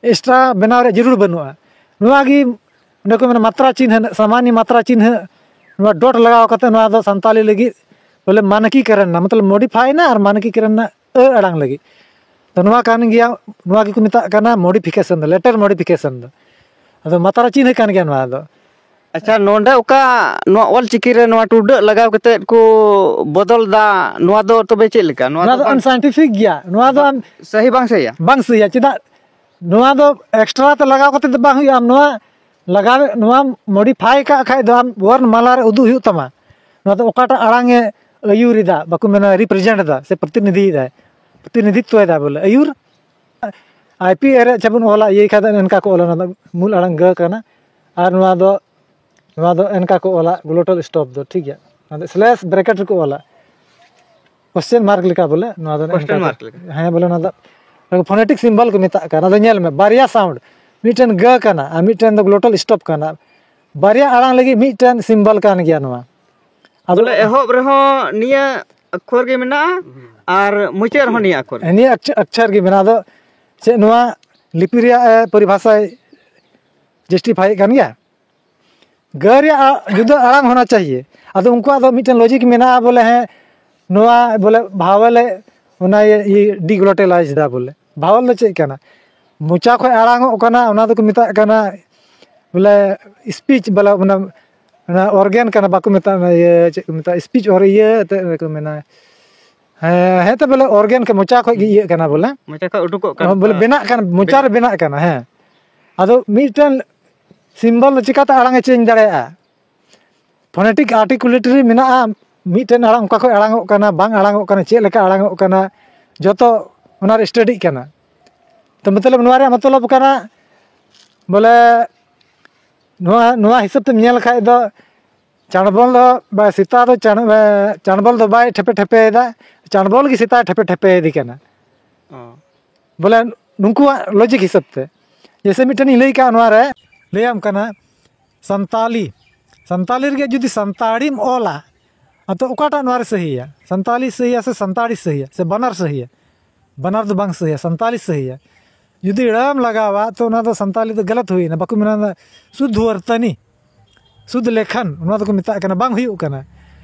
ᱮᱠᱥᱴᱨᱟ ᱵᱮᱱᱟᱣ ᱨᱮᱭᱟᱜ ᱡᱟᱹᱨᱩᱲ ᱵᱟᱹᱱᱩᱜᱼᱟ᱾ ᱱᱚᱣᱟ ᱜᱮ ᱚᱸᱰᱮ ᱠᱚ ᱢᱮᱱᱟ ᱢᱟᱛᱨᱟ ᱪᱤᱱᱦᱟᱹ, ᱥᱟᱢᱟᱱᱤ ᱢᱟᱛᱨᱟ ᱪᱤᱱᱦᱟᱹ, ᱱᱚᱣᱟ ᱰᱚᱴ ᱞᱟᱜᱟᱣ ᱠᱟᱛᱮ ᱱᱚᱣᱟ ᱫᱚ ᱥᱟᱱᱛᱟᱞᱤ ᱞᱟᱹᱜᱤᱫ ᱵᱚᱞᱮ ᱢᱟᱱᱠᱤᱠᱚᱨᱚᱱ ᱮᱱᱟ, ᱢᱚᱛᱞᱚᱵ ᱢᱚᱰᱤᱯᱷᱟᱭ ᱮᱱᱟ ᱟᱨ ᱢᱟᱱᱠᱤᱠᱚᱨᱚᱱ ᱮᱱᱟ ᱟᱹ ᱟᱲᱟᱝ ᱞᱟᱹᱜᱤᱫ᱾ ᱛᱚ ᱱᱚᱣᱟ ᱠᱟᱱ ᱜᱮᱭᱟ, ᱱᱚᱣᱟ ᱜᱮᱠᱚ ᱢᱮᱛᱟᱜ ᱠᱟᱱᱟ ᱢᱚᱰᱤᱯᱷᱤᱠᱮᱥᱚᱱ ᱫᱚ, ᱞᱮᱴᱟᱨ ᱢᱚᱰᱤᱯᱷᱤᱠᱮᱥᱚᱱ ᱫᱚ᱾ ᱟᱫᱚ ᱢᱟᱛᱨᱟ ᱪᱤᱱᱦᱟᱹ ᱠᱟᱱ ᱜᱮᱭᱟ ᱱᱚᱣᱟ ᱫᱚ᱾ ᱟᱪᱪᱷᱟ, ᱱᱚᱰᱮ ᱚᱠᱟ ᱱᱚᱣᱟ ᱚᱞ ᱪᱤᱠᱤ ᱨᱮ ᱱᱚᱣᱟ ᱴᱩᱰᱟᱹᱜ ᱞᱟᱜᱟᱣ ᱠᱟᱛᱮᱫ ᱠᱚ ᱵᱚᱫᱚᱞ ᱫᱟ, ᱱᱚᱣᱟ ᱫᱚ ᱛᱚᱵᱮ ᱪᱮᱫ ᱞᱮᱠᱟ? ᱱᱚᱣᱟ ᱱᱚᱣᱟ ᱫᱚ ᱫᱚ ᱵᱟᱝ ᱟᱱᱥᱟᱭᱮᱱᱴᱤᱯᱷᱤᱠ ᱜᱮᱭᱟ᱾ ᱱᱚᱣᱟ ᱫᱚ ᱟᱢ ᱥᱟᱹᱦᱤ ᱵᱟᱝ ᱥᱟᱹᱦᱤᱭᱟ? ᱵᱟᱝ ᱥᱟᱹᱦᱤᱭᱟ᱾ ᱪᱮᱫᱟᱜ? ᱱᱚᱣᱟ ᱫᱚ ᱮᱠᱥᱴᱨᱟ ᱛᱮ ᱞᱟᱜᱟᱣ ᱠᱟᱛᱮ ᱫᱚ ᱵᱟᱝ ᱦᱩᱭᱩᱜᱼᱟ᱾ ᱟᱢ ᱱᱚᱣᱟ ᱞᱟᱜᱟᱣ, ᱱᱚᱣᱟ ᱢᱚᱰᱤᱯᱷᱟᱭ ᱠᱟᱜ ᱠᱷᱟᱡ ᱫᱚ ᱟᱢ ᱣᱟᱨᱱ ᱢᱟᱞᱟ ᱨᱮ ᱩᱫᱩᱜ ᱦᱩᱭᱩᱜ ᱛᱟᱢᱟ᱾ ᱱᱚᱣᱟ ᱫᱚ ᱚᱠᱟᱴᱟᱜ ᱟᱲᱟᱝ ᱮ ᱟᱹᱭᱩᱨ ᱮᱫᱟ, ᱵᱟᱠᱚ ᱢᱮᱱᱟ ᱨᱤᱯᱨᱮᱡᱮᱱᱴ ᱮᱫᱟ ᱥᱮ ᱯᱨᱚᱛᱤᱱᱤᱫᱷᱤᱭᱮᱫᱟᱭ, ᱯᱨᱚᱛᱤᱱᱤᱫᱷᱤᱛᱛᱚᱭᱮᱫᱟ ᱵᱚᱞᱮ, ᱟᱹᱭᱩᱨ᱾ ᱟᱭ ᱯᱤ ᱮ ᱨᱮ ᱡᱮᱢᱚᱱ ᱚᱞᱟ, ᱤᱭᱟᱹᱭ ᱠᱷᱟᱡ ᱫᱚ ᱮᱱᱠᱟ ᱠᱚ ᱚᱞᱟ, ᱚᱱᱟ ᱫᱚ ᱢᱩᱞ ᱟᱲᱟᱝ ᱜᱟᱹ ᱠᱟᱱᱟ᱾ ᱟᱨ ᱱᱚᱣᱟ ᱫᱚ, ᱱᱚᱣᱟ ᱫᱚ ᱮᱱᱠᱟ ᱠᱚ ᱚᱞᱟ, glottal stop ᱫᱚ, ᱴᱷᱤᱠ ᱜᱮᱭᱟ᱾ ᱚᱱᱟ ᱫᱚ slash bracket ᱨᱮᱠᱚ ᱚᱞᱟ, question mark ᱞᱮᱠᱟ ᱵᱚᱞᱮ᱾ ᱱᱚᱣᱟ ᱫᱚ ᱚᱱᱠᱟ ᱠᱚ, ᱦᱮᱸ, ᱵᱚᱞᱮ ᱚᱱᱟ ᱫᱚ phonetic symbol ᱠᱚ ᱢᱮᱛᱟᱜ ᱠᱟᱱᱟ᱾ ᱟᱫᱚ ᱧᱮᱞ ᱢᱮ, ᱵᱟᱨᱭᱟ sound, ᱢᱤᱫᱴᱮᱱ ᱜᱟᱹ ᱠᱟᱱᱟ ᱟᱨ ᱢᱤᱫᱴᱮᱱ ᱫᱚ glottal stop ᱠᱟᱱᱟ᱾ ᱵᱟᱨᱭᱟ ᱟᱲᱟᱝ ᱞᱟᱹᱜᱤᱫ ᱢᱤᱫᱴᱮᱱ symbol ᱠᱟᱱ ᱜᱮᱭᱟ ᱱᱚᱣᱟ᱾ ᱟᱫᱚ ᱵᱚᱞᱮ ᱮᱦᱚᱵ ᱨᱮᱦᱚᱸ ᱱᱤᱭᱟᱹ ᱟᱠᱷᱚᱨ ᱜᱮ ᱢᱮᱱᱟᱜᱼᱟ ᱟᱨ ᱢᱩᱪᱟᱹᱫ ᱨᱮᱦᱚᱸ ᱱᱤᱭᱟᱹ ᱟᱠᱷᱚᱨ ᱜᱮ᱾ ᱱᱤᱭᱟᱹ ᱚᱠᱪ-, ᱚᱠᱪᱷᱚᱨ ᱜᱮ ᱢᱮᱱᱟᱜᱼᱟ᱾ ᱟᱫᱚ ᱪᱮᱫ ᱱᱚᱣᱟ ᱞᱤᱯᱤ ᱨᱮᱭᱟᱜ, ᱮ, ᱯᱚᱨᱤᱵᱷᱟᱥᱟᱭ justify ᱮᱫ ᱠᱟᱱ ᱜᱮᱭᱟ? ᱜᱟᱹ ᱨᱮᱭᱟᱜ ᱟ-, ᱡᱩᱫᱟᱹ ᱟᱲᱟᱝ ᱦᱳᱱᱟ ᱪᱟᱦᱤᱭᱮ᱾ ᱟᱫᱚ ᱩᱱᱠᱩᱣᱟᱜ ᱫᱚ ᱢᱤᱫᱴᱮᱱ logic ᱢᱮᱱᱟᱜᱼᱟ ᱵᱚᱞᱮ, ᱦᱮᱸ, ᱱᱚᱣᱟ ᱵᱚᱞᱮ vowel ᱮ, ᱚᱱᱟ ᱤᱭᱟᱹ, ᱤᱭᱟᱹ deglottalise ᱮᱫᱟ ᱵᱚᱞᱮ᱾ Vowel ᱫᱚ ᱪᱮᱫ ᱠᱟᱱᱟ? ᱢᱚᱪᱟ ᱠᱷᱚᱱ ᱟᱲᱟᱝᱚᱜ ᱠᱟᱱᱟ, ᱚᱱᱟ ᱫᱚᱠᱚ ᱢᱮᱛᱟᱜ ᱠᱟᱱᱟ ᱵᱚᱞᱮ speech ᱵᱚᱞᱮ, ᱚᱱᱟ, ᱚᱱᱟ organ ᱠᱟᱱᱟ, ᱵᱟᱠᱚ ᱢᱮᱛᱟᱜᱼᱟ, ᱚᱱᱟ ᱤᱭᱟᱹ, ᱪᱮᱫ ᱠᱚ ᱢᱮᱛᱟᱜᱼᱟ, speech or ᱤᱭᱟᱹ ᱮᱱᱛᱮᱫ ᱠᱚ ᱢᱮᱱᱟ᱾ ᱦᱮᱸ, ᱦᱮᱸ, ᱛᱚ ᱵᱚᱞᱮ organ ᱠᱚ, ᱢᱚᱪᱟ ᱠᱷᱚᱱ ᱜᱮ ᱤᱭᱟᱹᱜ ᱠᱟᱱᱟ ᱵᱚᱞᱮ᱾ ᱢᱚᱪᱟ ᱠᱷᱚᱱ ᱩᱰᱩᱠᱚᱜ ᱠᱟᱱ ᱦᱚᱸ, ᱵᱚᱞᱮ ᱠᱚ᱾ ᱵᱮᱱᱟᱜ ᱠᱟᱱ, ᱢᱚᱪᱟ ᱨᱮ ᱵᱮᱱᱟᱜ ᱠᱟᱱᱟ, ᱦᱮᱸ᱾ ᱟᱫᱚ ᱢᱤᱫᱴᱮᱱ symbol ᱫᱚ ᱪᱤᱠᱟᱛᱮ ᱟᱲᱟᱝ ᱮ change ᱫᱟᱲᱮᱭᱟᱜᱼᱟ? Phonetic articulatory ᱢᱮᱱᱟᱜᱼᱟ, ᱢᱤᱫᱴᱮᱱ ᱟᱲᱟᱝ ᱚᱠᱟ ᱠᱷᱚᱱ ᱟᱲᱟᱝᱚᱜ ᱠᱟᱱᱟ, ᱵᱟᱝ ᱟᱲᱟᱝᱚᱜ ᱠᱟᱱᱟ, ᱪᱮᱫ ᱞᱮᱠᱟ ᱟᱲᱟᱝᱚᱜ ᱠᱟᱱᱟ, ᱡᱚᱛᱚ ᱚᱱᱟ ᱨᱮ studyᱜ ᱠᱟᱱᱟ᱾ ᱛᱚ ᱢᱚᱛᱞᱚᱵ ᱱᱚᱣᱟ ᱨᱮᱭᱟᱜ ᱢᱚᱛᱞᱚᱵ ᱠᱟᱱᱟ ᱵᱚᱞᱮ ᱱᱚᱣᱟ, ᱱᱚᱣᱟ ᱦᱤᱥᱟᱹᱵ ᱛᱮᱢ ᱧᱮᱞ ᱠᱷᱟᱡ ᱫᱚ ᱪᱟᱬᱵᱚᱞ ᱫᱚ ᱵᱟ-, ᱥᱮᱛᱟ ᱫᱚ ᱪᱟᱬ-, ᱮ, ᱪᱟᱬᱵᱚᱞ ᱫᱚ ᱵᱟᱭ ᱴᱷᱮᱯᱮ ᱴᱷᱮᱯᱮᱭᱮᱫᱟ, ᱪᱟᱬᱵᱚᱞ ᱜᱮ ᱥᱮᱛᱟᱭ ᱴᱷᱮᱯᱮ ᱴᱷᱮᱯᱮᱭᱮᱫᱮ ᱠᱟᱱᱟ᱾ ᱚ᱾ ᱵᱚᱞᱮ ᱱᱩᱠᱩᱣᱟᱜ logic ᱦᱤᱥᱟᱹᱵ ᱛᱮ, ᱡᱮᱭᱥᱮ ᱢᱤᱫᱴᱮᱱ ᱤᱧ ᱞᱟᱹᱭ ᱠᱟᱜ ᱱᱚᱣᱟ ᱨᱮ, ᱞᱟᱹᱭᱟᱢ ᱠᱟᱱᱟ ᱥᱟᱱᱛᱟᱞᱤ, ᱥᱟᱱᱛᱟᱞᱤ ᱨᱮᱜᱮ ᱡᱩᱫᱤ ᱥᱟᱱᱛᱟᱲᱤᱢ ᱚᱞᱟ, ᱟᱫᱚ ᱚᱠᱟᱴᱟᱜ ᱱᱚᱣᱟ ᱨᱮ ᱥᱟᱹᱦᱤᱭᱟ? ᱥᱟᱱᱛᱟᱞᱤ ᱥᱟᱹᱦᱤᱭᱟ ᱥᱮ ᱥᱟᱱᱛᱟᱲᱤ ᱥᱟᱹᱦᱤᱭᱟ ᱥᱮ ᱵᱟᱱᱟᱨ ᱥᱟᱹᱦᱤᱭᱟ? ᱵᱟᱱᱟᱨ ᱫᱚ ᱵᱟᱝ ᱥᱟᱹᱦᱤᱭᱟ, ᱥᱟᱱᱛᱟᱞᱤ ᱥᱟᱹᱦᱤᱭᱟ᱾ ᱡᱩᱫᱤ ᱲᱟᱹᱢ ᱞᱟᱜᱟᱣᱟ ᱛᱚ ᱚᱱᱟ ᱫᱚ ᱥᱟᱱᱛᱟᱞᱤ ᱫᱚ ᱜᱟᱞᱟᱛ ᱦᱩᱭᱱᱟ, ᱵᱟᱠᱚ ᱢᱮᱱᱟ ᱥᱩᱫᱷ ᱣᱚᱨᱛᱟᱱᱤ, ᱥᱩᱫᱷ ᱞᱮᱠᱷᱟᱱ, ᱱᱚᱣᱟ ᱫᱚᱠᱚ ᱢᱮᱛᱟᱜ ᱠᱟᱱᱟ, ᱵᱟᱝ ᱦᱩᱭᱩᱜ ᱠᱟᱱᱟ᱾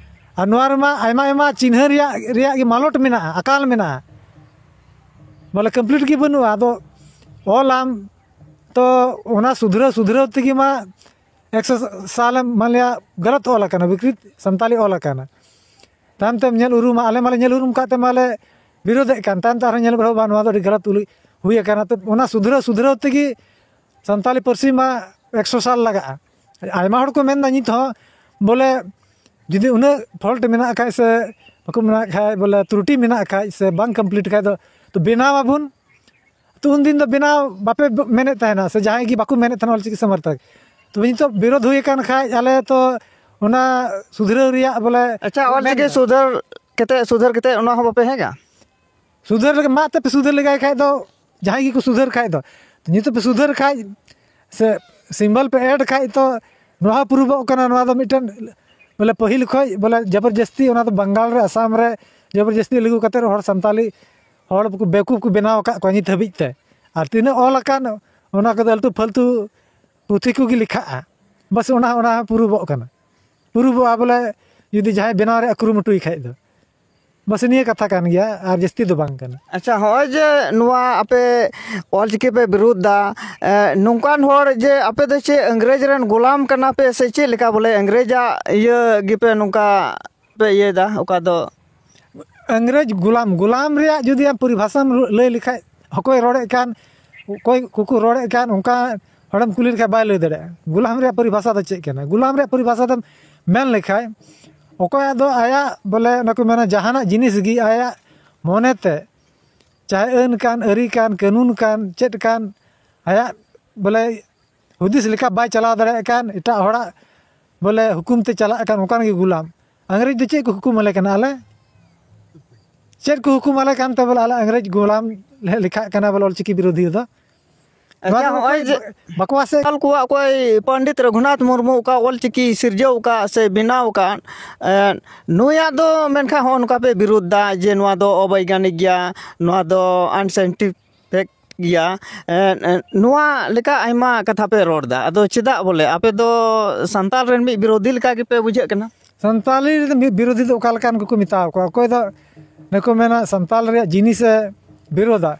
ᱟᱨ ᱱᱚᱣᱟ ᱨᱮᱢᱟ ᱟᱭᱢᱟ ᱟᱭᱢᱟ ᱪᱤᱱᱦᱟᱹ ᱨᱮᱭᱟᱜ, ᱨᱮᱭᱟᱜ ᱜᱮ ᱢᱟᱞᱚᱴ ᱢᱮᱱᱟᱜᱼᱟ, ᱟᱠᱟᱞ ᱢᱮᱱᱟᱜᱼᱟ᱾ ᱵᱚᱞᱮ complete ᱜᱮ ᱵᱟᱹᱱᱩᱜᱼᱟ᱾ ᱟᱫᱚ ᱚᱞᱟᱢ ᱛᱚ ᱚᱱᱟ ᱥᱩᱫᱷᱨᱟᱹᱣ ᱥᱩᱫᱷᱨᱟᱹᱣ ᱛᱮᱜᱮ ᱢᱟ ᱮᱠᱥᱚ ᱥᱟᱞᱮᱢ ᱢᱟᱱᱞᱤᱭᱟ ᱜᱟᱞᱟᱛ ᱚᱞ ᱟᱠᱟᱱᱟ, ᱵᱤᱠᱨᱤᱛ ᱥᱟᱱᱛᱟᱞᱤ ᱚᱞ ᱟᱠᱟᱱᱟ᱾ ᱛᱟᱭᱚᱢ ᱛᱮᱢ ᱧᱮᱞ ᱩᱨᱩᱢᱟ, ᱟᱞᱮ ᱢᱟᱞᱮ ᱧᱮᱞ ᱩᱨᱩᱢ ᱠᱟᱜ ᱛᱮ ᱢᱟᱞᱮ ᱵᱤᱨᱳᱫᱷᱮᱫ ᱠᱟᱱ, ᱛᱟᱭᱚᱢ ᱛᱮ ᱟᱨᱦᱚᱸ ᱧᱮᱞ ᱵᱟᱲᱟ ᱵᱟᱝ, ᱱᱚᱣᱟ ᱫᱚ ᱟᱹᱰᱤ ᱜᱟᱞᱟᱛ ᱩᱞᱤ ᱦᱩᱭ ᱟᱠᱟᱱᱟ᱾ ᱛᱚ ᱚᱱᱟ ᱥᱩᱫᱷᱨᱟᱹᱣ ᱥᱩᱫᱷᱨᱟᱹᱣ ᱛᱮᱜᱮ ᱥᱟᱱᱛᱟᱞᱤ ᱯᱟᱹᱨᱥᱤ ᱢᱟ ᱮᱠᱥᱚ ᱥᱟᱞ ᱞᱟᱜᱟᱜᱼᱟ᱾ ᱟᱭᱢᱟ ᱦᱚᱲ ᱠᱚ ᱢᱮᱱᱫᱟ ᱱᱤᱛ ᱦᱚᱸ ᱵᱚᱞᱮ ᱡᱩᱫᱤ ᱩᱱᱟᱹᱜ fault ᱢᱮᱱᱟᱜ ᱠᱷᱟᱡ ᱥᱮ ᱵᱟᱠᱚ ᱢᱮᱱᱟᱜ ᱠᱷᱟᱡ, ᱵᱚᱞᱮ ᱛᱨᱩᱴᱤ ᱢᱮᱱᱟᱜ ᱠᱷᱟᱡ ᱥᱮ ᱵᱟᱝ ᱠᱚᱢᱯᱞᱤᱴ ᱠᱷᱟᱡ ᱫᱚ, ᱛᱚ ᱵᱮᱱᱟᱣ ᱟᱵᱚᱱ᱾ ᱛᱚ ᱩᱱᱫᱤᱱ ᱫᱚ ᱵᱮᱱᱟᱣ ᱵᱟᱯᱮ ᱢᱮᱱᱮᱫ ᱛᱟᱦᱮᱱᱟ, ᱥᱮ ᱡᱟᱦᱟᱸᱭ ᱜᱮ ᱵᱟᱠᱚ ᱢᱮᱱᱮᱫ ᱛᱟᱦᱮᱱᱟ ᱚᱞᱪᱤᱠᱤ ᱥᱚᱢᱚᱨᱛᱷᱚᱠ᱾ ᱛᱚᱵᱮ ᱱᱤᱛᱚᱜ ᱵᱤᱨᱳᱫᱷ ᱦᱩᱭ ᱟᱠᱟᱱ ᱠᱷᱟᱡ, ᱟᱞᱮ ᱛᱚ ᱚᱱᱟ ᱥᱩᱫᱷᱨᱟᱹᱣ ᱨᱮᱭᱟᱜ ᱵᱚᱞᱮ ᱟᱪᱪᱷᱟ, ᱚᱞᱪᱤᱠᱤ ᱢᱮᱱ- ᱥᱩᱫᱷᱟᱹᱨ ᱠᱟᱛᱮ, ᱥᱩᱫᱷᱟᱹᱨ ᱠᱟᱛᱮ ᱚᱱᱟ ᱦᱚᱸ ᱵᱟᱯᱮ ᱦᱮᱸᱜᱟ? ᱥᱩᱫᱷᱟᱹᱨ ᱞᱮᱠᱟ ᱢᱟ ᱛᱮᱯᱮ ᱥᱩᱫᱷᱟᱹᱨ ᱞᱮᱜᱟᱭ ᱠᱷᱟᱡ ᱫᱚ, ᱡᱟᱦᱟᱸᱭ ᱜᱮᱠᱚ ᱥᱩᱫᱷᱟᱹᱨ ᱠᱷᱟᱡ ᱫᱚ, ᱱᱤᱛᱚᱜ ᱯᱮ ᱥᱩᱫᱷᱟᱹᱨ ᱠᱷᱟᱡ ᱥᱮ ᱥᱤᱢᱵᱚᱞ ᱯᱮ ᱮᱰ ᱠᱷᱟᱡ, ᱛᱚ ᱱᱚᱣᱟ ᱦᱚᱸ ᱯᱨᱩᱵᱷᱚᱜ ᱠᱟᱱᱟ᱾ ᱱᱚᱣᱟ ᱫᱚ ᱢᱤᱫᱴᱮᱱ ᱵᱚᱞᱮ ᱯᱟᱹᱦᱤᱞ ᱠᱷᱚᱡ ᱵᱚᱞᱮ ᱡᱚᱵᱚᱨᱡᱚᱥᱛᱤ ᱚᱱᱟ ᱫᱚ ᱵᱟᱝᱜᱟᱞ ᱨᱮ, ᱟᱥᱟᱢ ᱨᱮ ᱡᱚᱵᱚᱨᱡᱚᱥᱛᱤ ᱞᱟᱹᱜᱩ ᱠᱟᱛᱮ ᱦᱚᱲ ᱥᱟᱱᱛᱟᱞᱤ ᱦᱚᱲ ᱠᱚ ᱵᱮᱣᱠᱩᱯ ᱠᱚ ᱵᱮᱱᱟᱣ ᱟᱠᱟᱫ ᱠᱚᱣᱟ ᱱᱤᱛ ᱦᱟᱹᱵᱤᱡ ᱛᱮ᱾ ᱟᱨ ᱛᱤᱱᱟᱹᱜ ᱚᱞ ᱟᱠᱟᱱ, ᱚᱱᱟ ᱠᱚᱫᱚ ᱟᱹᱞᱛᱩ ᱯᱷᱟᱹᱞᱛᱩ ᱯᱩᱛᱷᱤ ᱠᱚᱜᱮ ᱞᱮᱠᱷᱟᱜᱼᱟ᱾ ᱵᱟᱥ ᱚᱱᱟ, ᱚᱱᱟ ᱦᱚᱸ ᱯᱨᱩᱵᱷᱚᱜ ᱠᱟᱱᱟ, ᱯᱨᱩᱵᱷᱚᱜᱼᱟ ᱵᱚᱞᱮ, ᱡᱩᱫᱤ ᱡᱟᱦᱟᱸᱭ ᱵᱮᱱᱟᱣ ᱨᱮᱭᱟᱜ ᱠᱩᱨᱩᱢᱩᱴᱩᱭ ᱠᱷᱟᱡ ᱫᱚ᱾ ᱵᱟᱥ ᱱᱤᱭᱟᱹ ᱠᱟᱛᱷᱟ ᱠᱟᱱ ᱜᱮᱭᱟ, ᱟᱨ ᱡᱟᱹᱥᱛᱤ ᱫᱚ ᱵᱟᱝ ᱠᱟᱱᱟ᱾ ᱟᱪᱪᱷᱟ, ᱦᱚᱸᱜᱼᱚᱭ ᱡᱮ ᱱᱚᱣᱟ ᱟᱯᱮ ᱚᱞᱪᱤᱠᱤ ᱯᱮ ᱵᱤᱨᱩᱫᱷ ᱫᱟ, ᱮ, ᱱᱚᱝᱠᱟᱱ ᱦᱚᱲ ᱡᱮ ᱟᱯᱮ ᱫᱚ ᱪᱮᱫ ᱤᱝᱨᱮᱡᱽ ᱨᱮᱱ ᱜᱳᱞᱟᱢ ᱠᱟᱱᱟ ᱯᱮ ᱥᱮ ᱪᱮᱫ ᱞᱮᱠᱟ? ᱵᱚᱞᱮ ᱤᱝᱨᱮᱡᱟᱜ ᱤᱭᱟᱹ ᱜᱮᱯᱮ ᱱᱚᱝᱠᱟ ᱯᱮ ᱤᱭᱟᱹᱭᱮᱫᱟ ᱚᱠᱟ ᱫᱚ? ᱤᱝᱨᱮᱡᱽ ᱜᱳᱞᱟᱢ, ᱜᱳᱞᱟᱢ ᱨᱮᱭᱟᱜ ᱡᱩᱫᱤ ᱟᱢ ᱯᱚᱨᱤᱵᱷᱟᱥᱟᱢ ᱞᱟᱹᱭ ᱞᱮᱠᱷᱟᱡ, ᱚᱠᱚᱭ ᱨᱚᱲᱮᱫ ᱠᱟᱱ, ᱚᱠᱚᱭ ᱠᱚᱠᱚ ᱨᱚᱲᱮᱫ ᱠᱟᱱ, ᱚᱱᱠᱟ ᱦᱚᱲᱮᱢ ᱠᱩᱞᱤ ᱞᱮᱠᱷᱟᱡ ᱵᱟᱭ ᱞᱟᱹᱭ ᱫᱟᱲᱮᱭᱟᱜᱼᱟ᱾ ᱜᱳᱞᱟᱢ ᱨᱮᱭᱟᱜ ᱯᱚᱨᱤᱵᱷᱟᱥᱟ ᱫᱚ ᱪᱮᱫ ᱠᱟᱱᱟ? ᱜᱳᱞᱟᱢ ᱨᱮᱭᱟᱜ ᱯᱚᱨᱤᱵᱷᱟᱥᱟ ᱫᱚᱢ ᱢᱮᱱ ᱞᱮᱠᱷᱟᱡ, ᱚᱠᱚᱭᱟᱜ ᱫᱚ ᱟᱭᱟᱜ ᱵᱚᱞᱮ ᱚᱱᱟ ᱠᱚ ᱢᱮᱱᱟ, ᱡᱟᱦᱟᱱᱟᱜ ᱡᱤᱱᱤᱥ ᱜᱮ ᱟᱭᱟᱜ ᱢᱚᱱᱮᱛᱮ, ᱪᱟᱦᱮ ᱟᱹᱱ ᱠᱟᱱ, ᱟᱹᱨᱤ ᱠᱟᱱ, ᱠᱟᱹᱱᱩᱱ ᱠᱟᱱ, ᱪᱮᱫ ᱠᱟᱱ, ᱟᱭᱟᱜ ᱵᱚᱞᱮ ᱦᱩᱫᱤᱥ ᱞᱮᱠᱟ ᱵᱟᱭ ᱪᱟᱞᱟᱣ ᱫᱟᱲᱮᱭᱟᱜ ᱠᱟᱱ, ᱮᱴᱟᱜ ᱦᱚᱲᱟᱜ ᱵᱚᱞᱮ ᱦᱩᱠᱩᱢ ᱛᱮ ᱪᱟᱞᱟᱜ ᱠᱟᱱ, ᱚᱱᱠᱟᱱ ᱜᱮ ᱜᱳᱞᱟᱢ᱾ ᱤᱝᱨᱮᱡᱽ ᱫᱚ ᱪᱮᱫ ᱠᱚ ᱦᱩᱠᱩᱢ ᱟᱞᱮ ᱠᱟᱱᱟ? ᱟᱞᱮ ᱪᱮᱫ ᱠᱚ ᱦᱩᱠᱩᱢ ᱟᱞᱮ ᱠᱟᱱᱛᱮ ᱵᱚᱞᱮ ᱟᱞᱮ ᱤᱝᱨᱮᱡᱽ ᱜᱳᱞᱟᱢ ᱞᱮ ᱞᱮᱠᱷᱟᱜ ᱠᱟᱱᱟ ᱵᱚᱞᱮ ᱚᱞᱪᱤᱠᱤ ᱵᱤᱨᱳᱫᱷᱤ ᱨᱮᱫᱚ? ᱱᱚᱣᱟ ᱟᱪᱪᱷᱟ, ᱫᱚ ᱦᱚᱸᱜᱼᱚᱭ ᱡᱮ ᱵᱟᱠᱚ ᱟᱥᱮ ᱥᱟᱱᱛᱟᱞ ᱠᱚᱣᱟᱜ ᱚᱠᱚᱭ ᱯᱚᱱᱰᱤᱛ ᱨᱚᱜᱷᱩᱱᱟᱛᱷ ᱢᱩᱨᱢᱩ ᱚᱠᱟ ᱚᱞᱪᱤᱠᱤ ᱥᱤᱨᱡᱟᱹᱣ ᱟᱠᱟᱫ ᱥᱮ ᱵᱮᱱᱟᱣ ᱟᱠᱟᱫ, ᱮᱸ, ᱱᱩᱭᱟᱜ ᱫᱚ ᱢᱮᱱᱠᱷᱟᱱ ᱦᱚᱸᱜᱼᱚ ᱱᱚᱝᱠᱟ ᱯᱮ ᱵᱤᱨᱳᱫᱷ ᱫᱟ ᱡᱮ ᱱᱚᱣᱟ ᱫᱚ ᱚᱵᱳᱭᱜᱟᱱᱤᱠ ᱜᱮᱭᱟ, ᱱᱚᱣᱟ ᱫᱚ ᱟᱱᱥᱟᱭᱮᱱᱴᱤᱯᱷᱤᱠ ᱜᱮᱭᱟ, ᱮᱸ, ᱮᱸ, ᱱᱚᱣᱟ ᱞᱮᱠᱟ ᱟᱭᱢᱟ ᱠᱟᱛᱷᱟ ᱯᱮ ᱨᱚᱲ ᱫᱟ᱾ ᱟᱫᱚ ᱪᱮᱫᱟᱜ ᱵᱚᱞᱮ ᱟᱯᱮ ᱫᱚ ᱥᱟᱱᱛᱟᱞ ᱨᱮᱱ ᱢᱤᱫ ᱵᱤᱨᱳᱫᱷᱤ ᱞᱮᱠᱟ ᱜᱮᱯᱮ ᱵᱩᱡᱷᱟᱹᱜ ᱠᱟᱱᱟ? ᱥᱟᱱᱛᱟᱞᱤ ᱨᱮᱫᱚ ᱢᱤᱫ ᱵᱤᱨᱳᱫᱷᱤ ᱫᱚ ᱚᱠᱟ ᱞᱮᱠᱟᱱ ᱠᱚᱠᱚ ᱢᱮᱛᱟᱣ ᱠᱚᱣᱟ? ᱚᱠᱚᱭ ᱫᱚ ᱱᱩᱠᱩ ᱢᱮᱱᱟ ᱥᱟᱱᱛᱟᱞ ᱨᱮᱭᱟᱜ ᱡᱤᱱᱤᱥ ᱮ ᱵᱤᱨᱳᱫᱟ᱾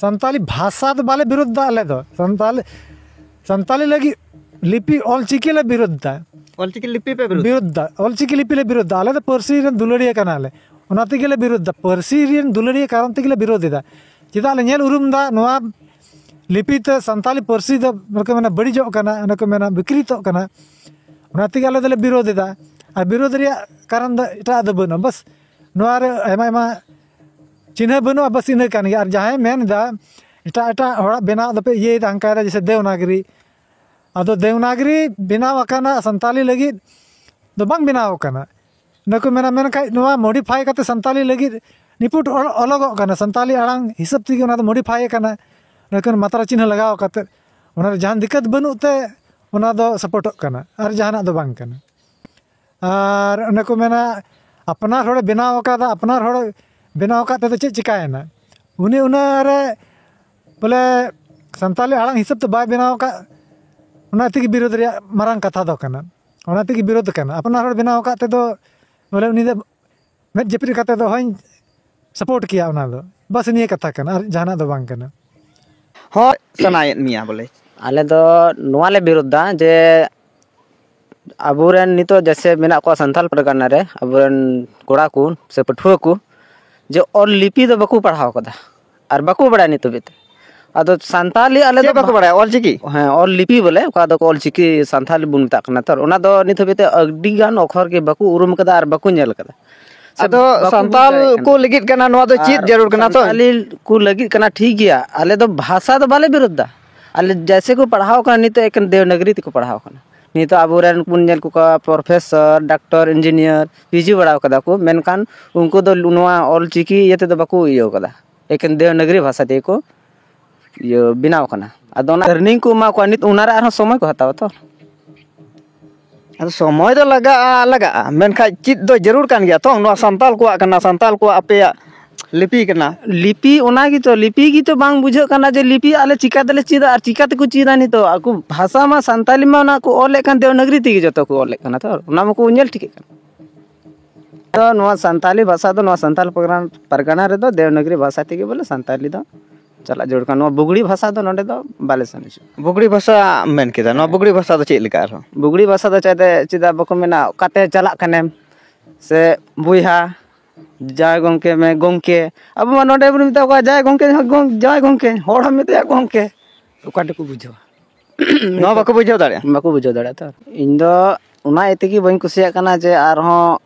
ᱥᱟᱱᱛᱟᱞᱤ ᱵᱷᱟᱥᱟ ᱫᱚ ᱵᱟᱞᱮ ᱵᱤᱨᱳᱫ ᱫᱟ ᱟᱞᱮ ᱫᱚ᱾ ᱥᱟᱱᱛᱟᱞᱤ, ᱥᱟᱱᱛᱟᱞᱤ ᱞᱟᱹᱜᱤᱫ ᱞᱤᱯᱤ ᱚᱞᱪᱤᱠᱤ ᱞᱮ ᱵᱤᱨᱳᱫ ᱫᱟ᱾ ᱚᱞᱪᱤᱠᱤ ᱞᱤᱯᱤ ᱯᱮ ᱵᱤᱨᱳᱫ? ᱵᱤᱨᱳᱫ ᱫᱟ, ᱚᱞᱪᱤᱠᱤ ᱞᱤᱯᱤ ᱞᱮ ᱵᱤᱨᱳᱫ ᱫᱟ᱾ ᱟᱞᱮ ᱫᱚ ᱯᱟᱹᱨᱥᱤ ᱨᱮᱱ ᱫᱩᱞᱟᱹᱲᱤᱭᱟᱹ ᱠᱟᱱᱟᱞᱮ, ᱚᱱᱟ ᱛᱮᱜᱮ ᱞᱮ ᱵᱤᱨᱳᱫ ᱫᱟ᱾ ᱯᱟᱹᱨᱥᱤ ᱨᱮᱱ ᱫᱩᱞᱟᱹᱲᱤᱭᱟᱹ ᱠᱟᱨᱚᱱ ᱛᱮᱜᱮ ᱞᱮ ᱵᱤᱨᱳᱫ ᱮᱫᱟ᱾ ᱪᱮᱫᱟᱜ ᱞᱮ ᱧᱮᱞ ᱩᱨᱩᱢ ᱫᱟ ᱱᱚᱣᱟ ᱞᱤᱯᱤ ᱛᱮ ᱥᱟᱱᱛᱟᱞᱤ ᱯᱟᱹᱨᱥᱤ ᱫᱚ ᱚᱱᱟ ᱠᱚ ᱢᱮᱱᱟ ᱵᱟᱹᱲᱤᱡᱚᱜ ᱠᱟᱱᱟ, ᱚᱱᱟ ᱠᱚ ᱢᱮᱱᱟ ᱵᱤᱠᱨᱤᱛᱚᱜ ᱠᱟᱱᱟ᱾ ᱚᱱᱟ ᱛᱮᱜᱮ ᱟᱞᱮ ᱫᱚᱞᱮ ᱵᱤᱨᱳᱫ ᱮᱫᱟ᱾ ᱟᱨ ᱵᱤᱨᱳᱫ ᱨᱮᱭᱟᱜ ᱠᱟᱨᱚᱱ ᱫᱚ ᱮᱴᱟᱜ ᱫᱚ ᱵᱟᱹᱱᱩᱜᱼᱟ, ᱵᱟᱥ ᱱᱚᱣᱟ ᱨᱮ ᱟᱭᱢᱟ ᱟᱭᱢᱟ ᱪᱤᱱᱦᱟᱹ ᱵᱟᱹᱱᱩᱜᱼᱟ, ᱵᱟᱥ ᱤᱱᱟᱹ ᱠᱟᱱ ᱜᱮᱭᱟ᱾ ᱟᱨ ᱡᱟᱦᱟᱸᱭ ᱢᱮᱱ ᱮᱫᱟ ᱮᱴᱟᱜ ᱮᱴᱟᱜ ᱦᱚᱲᱟᱜ ᱵᱮᱱᱟᱣ ᱫᱚᱯᱮ ᱤᱭᱟᱹᱭᱮᱫᱟ, ᱦᱟᱱᱠᱟᱭᱮᱫᱟ, ᱡᱮᱭᱥᱮ ᱫᱮᱣᱱᱟᱜᱽᱨᱤ, ᱟᱫᱚ ᱫᱮᱣᱱᱟᱜᱽᱨᱤ ᱵᱮᱱᱟᱣ ᱟᱠᱟᱱᱟ ᱥᱟᱱᱛᱟᱞᱤ ᱞᱟᱹᱜᱤᱫ ᱫᱚ ᱵᱟᱝ ᱵᱮᱱᱟᱣ ᱟᱠᱟᱱᱟ᱾ ᱚᱱᱟ ᱠᱚ ᱢᱮᱱᱟ, ᱢᱮᱱᱠᱷᱟᱡ ᱱᱚᱣᱟ modify ᱠᱟᱛᱮ ᱥᱟᱱᱛᱟᱞᱤ ᱞᱟᱹᱜᱤᱫ ᱱᱤᱯᱩᱴ ᱚᱞ-, ᱚᱞᱚᱜᱚᱜ ᱠᱟᱱᱟ, ᱥᱟᱱᱛᱟᱞᱤ ᱟᱲᱟᱝ ᱦᱤᱥᱟᱹᱵ ᱛᱮᱜᱮ ᱚᱱᱟ ᱫᱚ modify ᱟᱠᱟᱱᱟ᱾ ᱚᱱᱟ ᱠᱚ ᱢᱟᱛᱨᱟ ᱪᱤᱱᱦᱟᱹ ᱞᱟᱜᱟᱣ ᱠᱟᱛᱮ ᱚᱱᱟ ᱨᱮ ᱡᱟᱦᱟᱱ ᱫᱤᱠᱠᱟᱛ ᱵᱟᱹᱱᱩᱜ ᱛᱮ ᱚᱱᱟ ᱫᱚ ᱥᱟᱯᱳᱨᱴᱚᱜ ᱠᱟᱱᱟ, ᱟᱨ ᱡᱟᱦᱟᱱᱟᱜ ᱫᱚ ᱵᱟᱝ ᱠᱟᱱᱟ᱾ ᱟᱨ ᱚᱱᱮ ᱠᱚ ᱢᱮᱱᱟ, ᱟᱯᱱᱟᱨ ᱦᱚᱲᱮ ᱵᱮᱱᱟᱣ ᱟᱠᱟᱫᱟ, ᱟᱯᱱᱟᱨ ᱦᱚᱲ ᱵᱮᱱᱟᱣ ᱟᱠᱟᱫ ᱛᱮᱫᱚ ᱪᱮᱫ ᱪᱤᱠᱟᱹᱭᱮᱱᱟ? ᱩᱱᱤ ᱚᱱᱟ ᱨᱮ ᱵᱚᱞᱮ ᱥᱟᱱᱛᱟᱞᱤ ᱟᱲᱟᱝ ᱦᱤᱥᱟᱹᱵ ᱛᱮ ᱵᱟᱭ ᱵᱮᱱᱟᱣ ᱟᱠᱟᱫ, ᱚᱱᱟ ᱛᱮᱜᱮ ᱵᱤᱨᱳᱫᱷ ᱨᱮᱭᱟᱜ ᱢᱟᱨᱟᱝ ᱠᱟᱛᱷᱟ ᱫᱚ ᱠᱟᱱᱟ᱾ ᱚᱱᱟ ᱛᱮᱜᱮ ᱵᱤᱨᱳᱫᱷ ᱠᱟᱱᱟ᱾ ᱟᱯᱱᱟᱨ ᱦᱚᱲ ᱵᱮᱱᱟᱣ ᱟᱠᱟᱫ ᱛᱮᱫᱚ ᱵᱚᱞᱮ ᱩᱱᱤ ᱫᱚ ᱢᱮᱫ ᱡᱟᱹᱯᱤᱫ ᱠᱟᱛᱮ ᱫᱚ ᱦᱚᱧ ᱥᱟᱯᱳᱨᱴ ᱠᱮᱭᱟ ᱚᱱᱟ ᱫᱚ᱾ ᱵᱟᱥ ᱱᱤᱭᱟᱹ ᱠᱟᱛᱷᱟ ᱠᱟᱱᱟ, ᱟᱨ ᱡᱟᱦᱟᱱᱟᱜ ᱫᱚ ᱵᱟᱝ ᱠᱟᱱᱟ᱾ ᱦᱚᱸ, ᱥᱟᱱᱟᱭᱮᱫ ᱢᱮᱭᱟ ᱵᱚᱞᱮ᱾ ᱟᱞᱮ ᱫᱚ ᱱᱚᱣᱟ ᱞᱮ ᱵᱤᱨᱳᱫᱷ ᱫᱟ ᱡᱮ ᱟᱵᱚᱨᱮᱱ ᱱᱤᱛᱚᱜ ᱡᱮᱭᱥᱮ ᱢᱮᱱᱟᱜ ᱠᱚᱣᱟ ᱥᱟᱱᱛᱟᱲ ᱯᱟᱨᱜᱟᱱᱟ ᱨᱮ, ᱟᱵᱚᱨᱮᱱ ᱠᱚᱲᱟ ᱠᱚ ᱥᱮ ᱯᱟᱹᱴᱷᱩᱣᱟᱹ ᱠᱚ, ᱡᱮ ᱚᱞ ᱞᱤᱯᱤ ᱫᱚ ᱵᱟᱠᱚ ᱯᱟᱲᱦᱟᱣ ᱠᱟᱫᱟ ᱟᱨ ᱵᱟᱠᱚ ᱵᱟᱲᱟᱭᱟ ᱱᱤᱛ ᱦᱟᱹᱵᱤᱡ ᱛᱮ᱾ ᱟᱫᱚ ᱥᱟᱱᱛᱟᱞᱤ ᱟᱞᱮ ᱪᱮᱫ ᱫᱚ ᱵᱟᱠᱚ ᱵᱟᱲᱟᱭᱟ? ᱚᱞ ᱪᱤᱠᱤ? ᱦᱮᱸ, ᱚᱞ ᱞᱤᱯᱤ ᱵᱚᱞᱮ, ᱚᱠᱟ ᱫᱚᱠᱚ ᱚᱞ ᱪᱤᱠᱤ ᱥᱟᱱᱛᱟᱞᱤ ᱵᱚᱱ ᱢᱮᱛᱟᱜ ᱠᱟᱱᱟ ᱛᱚ, ᱚᱱᱟ ᱫᱚ ᱱᱤᱛ ᱦᱟᱹᱵᱤᱡ ᱛᱮ ᱟᱹᱰᱤ ᱜᱟᱱ ᱚᱠᱷᱚᱨ ᱜᱮ ᱵᱟᱠᱚ ᱩᱨᱩᱢ ᱠᱟᱫᱟ ᱟᱨ ᱵᱟᱠᱚ ᱧᱮᱞ ᱠᱟᱫᱟ᱾ ᱥᱮ ᱟᱫᱚ ᱵᱟᱠᱚ ᱵᱩᱡᱽ ᱥᱟᱱᱛᱟᱞ ᱫᱟᱲᱮᱭᱟᱜ ᱠᱟᱱᱟ᱾ ᱠᱚ ᱞᱟᱹᱜᱤᱫ ᱠᱟᱱᱟ, ᱱᱚᱣᱟ ᱫᱚ ᱪᱮᱫ ᱟᱨ ᱡᱟᱹᱨᱩᱲ ᱠᱟᱱᱟ ᱛᱚ? ᱥᱟᱱᱛᱟᱞᱤ ᱠᱚ ᱞᱟᱹᱜᱤᱫ ᱠᱟᱱᱟ, ᱴᱷᱤᱠ ᱜᱮᱭᱟ᱾ ᱟᱞᱮ ᱫᱚ ᱵᱷᱟᱥᱟ ᱫᱚ ᱵᱟᱞᱮ ᱵᱤᱨᱳᱫᱷ ᱫᱟ᱾ ᱟᱞᱮ ᱡᱮᱭᱥᱮ ᱠᱚ ᱯᱟᱲᱦᱟᱣ ᱠᱟᱱᱟ, ᱱᱤᱛᱚᱜ ᱮᱠᱮᱱ ᱫᱮᱣᱱᱟᱜᱽᱨᱤ ᱛᱮᱠᱚ ᱯᱟᱲᱦᱟᱣ ᱠᱟᱱᱟ᱾ ᱱᱤᱛᱚᱜ ᱟᱵᱚᱨᱮᱱ ᱵᱚᱱ ᱧᱮᱞ ᱠᱚ ᱠᱚᱣᱟ ᱯᱨᱚᱯᱷᱮᱥᱚᱨ, ᱰᱟᱠᱛᱚᱨ, ᱤᱧᱡᱤᱱᱤᱭᱟᱨ, ᱯᱤᱡᱤ ᱵᱟᱲᱟᱣ ᱠᱟᱫᱟ ᱠᱚ, ᱢᱮᱱᱠᱷᱟᱱ ᱩᱱᱠᱩ ᱫᱚ ᱱᱚᱣᱟ ᱚᱞ ᱪᱤᱠᱤ ᱤᱭᱟᱹ ᱛᱮᱫᱚ ᱵᱟᱠᱚ ᱤᱭᱟᱹ ᱠᱟᱫᱟ, ᱮᱠᱮᱱ ᱫᱮᱣᱱᱟᱜᱽᱨᱤ ᱵᱷᱟᱥᱟ ᱛᱮᱜᱮ ᱠᱚ ᱤᱭᱟᱹ ᱵᱮᱱᱟᱣ ᱠᱟᱱᱟ᱾ ᱟᱫᱚ ᱚᱱᱟ ᱴᱨᱮᱱᱤᱝ ᱠᱚ ᱮᱢᱟ ᱠᱚᱣᱟ, ᱱᱤᱛ ᱚᱱᱟ ᱨᱮ ᱟᱨᱦᱚᱸ ᱥᱚᱢᱚᱭ ᱠᱚ ᱦᱟᱛᱟᱣᱟ ᱛᱚ᱾ ᱟᱫᱚ ᱥᱚᱢᱚᱭ ᱫᱚ ᱞᱟᱜᱟᱜᱼᱟ, ᱞᱟᱜᱟᱜᱼᱟ, ᱢᱮᱱᱠᱷᱟᱱ ᱪᱮᱫ ᱫᱚ ᱡᱟᱹᱨᱩᱲ ᱠᱟᱱ ᱜᱮᱭᱟ ᱛᱚ᱾ ᱱᱚᱣᱟ ᱥᱟᱱᱛᱟᱞ ᱠᱚᱣᱟᱜ ᱠᱟᱱᱟ, ᱥᱟᱱᱛᱟᱞ ᱠᱚᱣᱟᱜ ᱟᱯᱮᱭᱟᱜ ᱞᱤᱯᱤ ᱠᱟᱱᱟ᱾ ᱞᱤᱯᱤ ᱚᱱᱟ ᱜᱮᱛᱚ, ᱞᱤᱯᱤ ᱜᱮᱛᱚ ᱵᱟᱝ ᱵᱩᱡᱷᱟᱹᱜ ᱠᱟᱱᱟ ᱡᱮ ᱞᱤᱯᱤ ᱟᱞᱮ ᱪᱤᱠᱟ ᱛᱮᱞᱮ ᱪᱮᱫᱟ ᱟᱨ ᱪᱤᱠᱟ ᱛᱮᱠᱚ ᱪᱮᱫᱟ ᱱᱤᱛᱚᱜ᱾ ᱟᱠᱚ ᱵᱷᱟᱥᱟ ᱢᱟ ᱥᱟᱱᱛᱟᱞᱤ ᱢᱟ ᱚᱱᱟ ᱠᱚ ᱚᱞᱮᱫ ᱠᱟᱱ ᱫᱮᱣᱱᱟᱜᱽᱨᱤ ᱛᱮᱜᱮ ᱡᱚᱛᱚ ᱠᱚ ᱚᱞᱮᱫ ᱠᱟᱱᱟ ᱛᱚ, ᱚᱱᱟ ᱢᱟᱠᱚ ᱧᱮᱞ ᱴᱷᱤᱠᱮᱫ ᱠᱟᱱᱟ᱾ ᱛᱚ ᱱᱚᱣᱟ ᱥᱟᱱᱛᱟᱞᱤ ᱵᱷᱟᱥᱟ ᱫᱚ ᱱᱚᱣᱟ ᱥᱟᱱᱛᱟᱞ ᱯᱟᱨᱜᱟᱱᱟ, ᱯᱟᱨᱜᱟᱱᱟ ᱨᱮᱫᱚ ᱫᱮᱣᱱᱟᱜᱽᱨᱤ ᱵᱷᱟᱥᱟ ᱛᱮᱜᱮ ᱵᱚᱞᱮ ᱥᱟᱱᱛᱟᱞᱤ ᱫᱚ ᱪᱟᱞᱟᱜ ᱡᱟᱹᱨᱩᱲ ᱠᱟᱱᱟ᱾ ᱱᱚᱣᱟ ᱵᱩᱜᱽᱲᱤ ᱵᱷᱟᱥᱟ ᱫᱚ ᱱᱚᱰᱮ ᱫᱚ ᱵᱟᱞᱮ ᱥᱟᱱᱤᱪᱚᱜᱼᱟ᱾ ᱵᱩᱜᱽᱲᱤ ᱵᱷᱟᱥᱟ ᱢᱮᱱ ᱠᱮᱫᱟ, ᱱᱚᱣᱟ ᱵᱩᱜᱽᱲᱤ ᱵᱷᱟᱥᱟ ᱫᱚ ᱪᱮᱫ ᱞᱮᱠᱟ ᱟᱨᱦᱚᱸ? ᱵᱩᱜᱽᱲᱤ ᱵᱷᱟᱥᱟ ᱫᱚ ᱪᱮᱫ, ᱪᱮᱫᱟᱜ ᱵᱟᱠᱚ ᱢᱮᱱᱟ, ᱚᱠᱟᱛᱮ ᱪᱟᱞᱟᱜ ᱠᱟᱱᱮᱢ ᱥᱮ ᱵᱚᱭᱦᱟ, ᱡᱟᱶᱟᱭ ᱜᱚᱢᱠᱮ ᱢᱮ ᱜᱚᱢᱠᱮ, ᱟᱵᱚ ᱢᱟ ᱱᱚᱰᱮ ᱵᱚᱱ ᱢᱮᱛᱟ ᱠᱚᱣᱟ ᱡᱟᱶᱟᱭ ᱜᱚᱢᱠᱮ, ᱦᱚᱸ ᱜᱚᱢ-, ᱡᱟᱶᱟᱭ ᱜᱚᱢᱠᱮ, ᱦᱚᱲ ᱦᱚᱸ ᱢᱮᱛᱟᱭᱟ ᱜᱚᱢᱠᱮ, ᱚᱠᱟ ᱴᱩᱠᱩ ᱵᱩᱡᱷᱟᱹᱣᱟ? ᱱᱚᱣᱟ ᱵᱟᱠᱚ ᱵᱩᱡᱷᱟᱹᱣ ᱫᱟᱲᱮᱭᱟᱜᱼᱟ᱾ ᱵᱟᱠᱚ ᱵᱩᱡᱷᱟᱹᱣ ᱫᱟᱲᱮᱭᱟᱜᱼᱟ ᱛᱚ᱾ ᱤᱧ ᱫᱚ ᱚᱱᱟ ᱤᱭᱟᱹ ᱛᱮᱜᱮ ᱵᱟᱹᱧ ᱠᱩᱥᱤᱭᱟᱜ ᱠᱟᱱᱟ ᱡᱮ ᱟᱨᱦᱚᱸ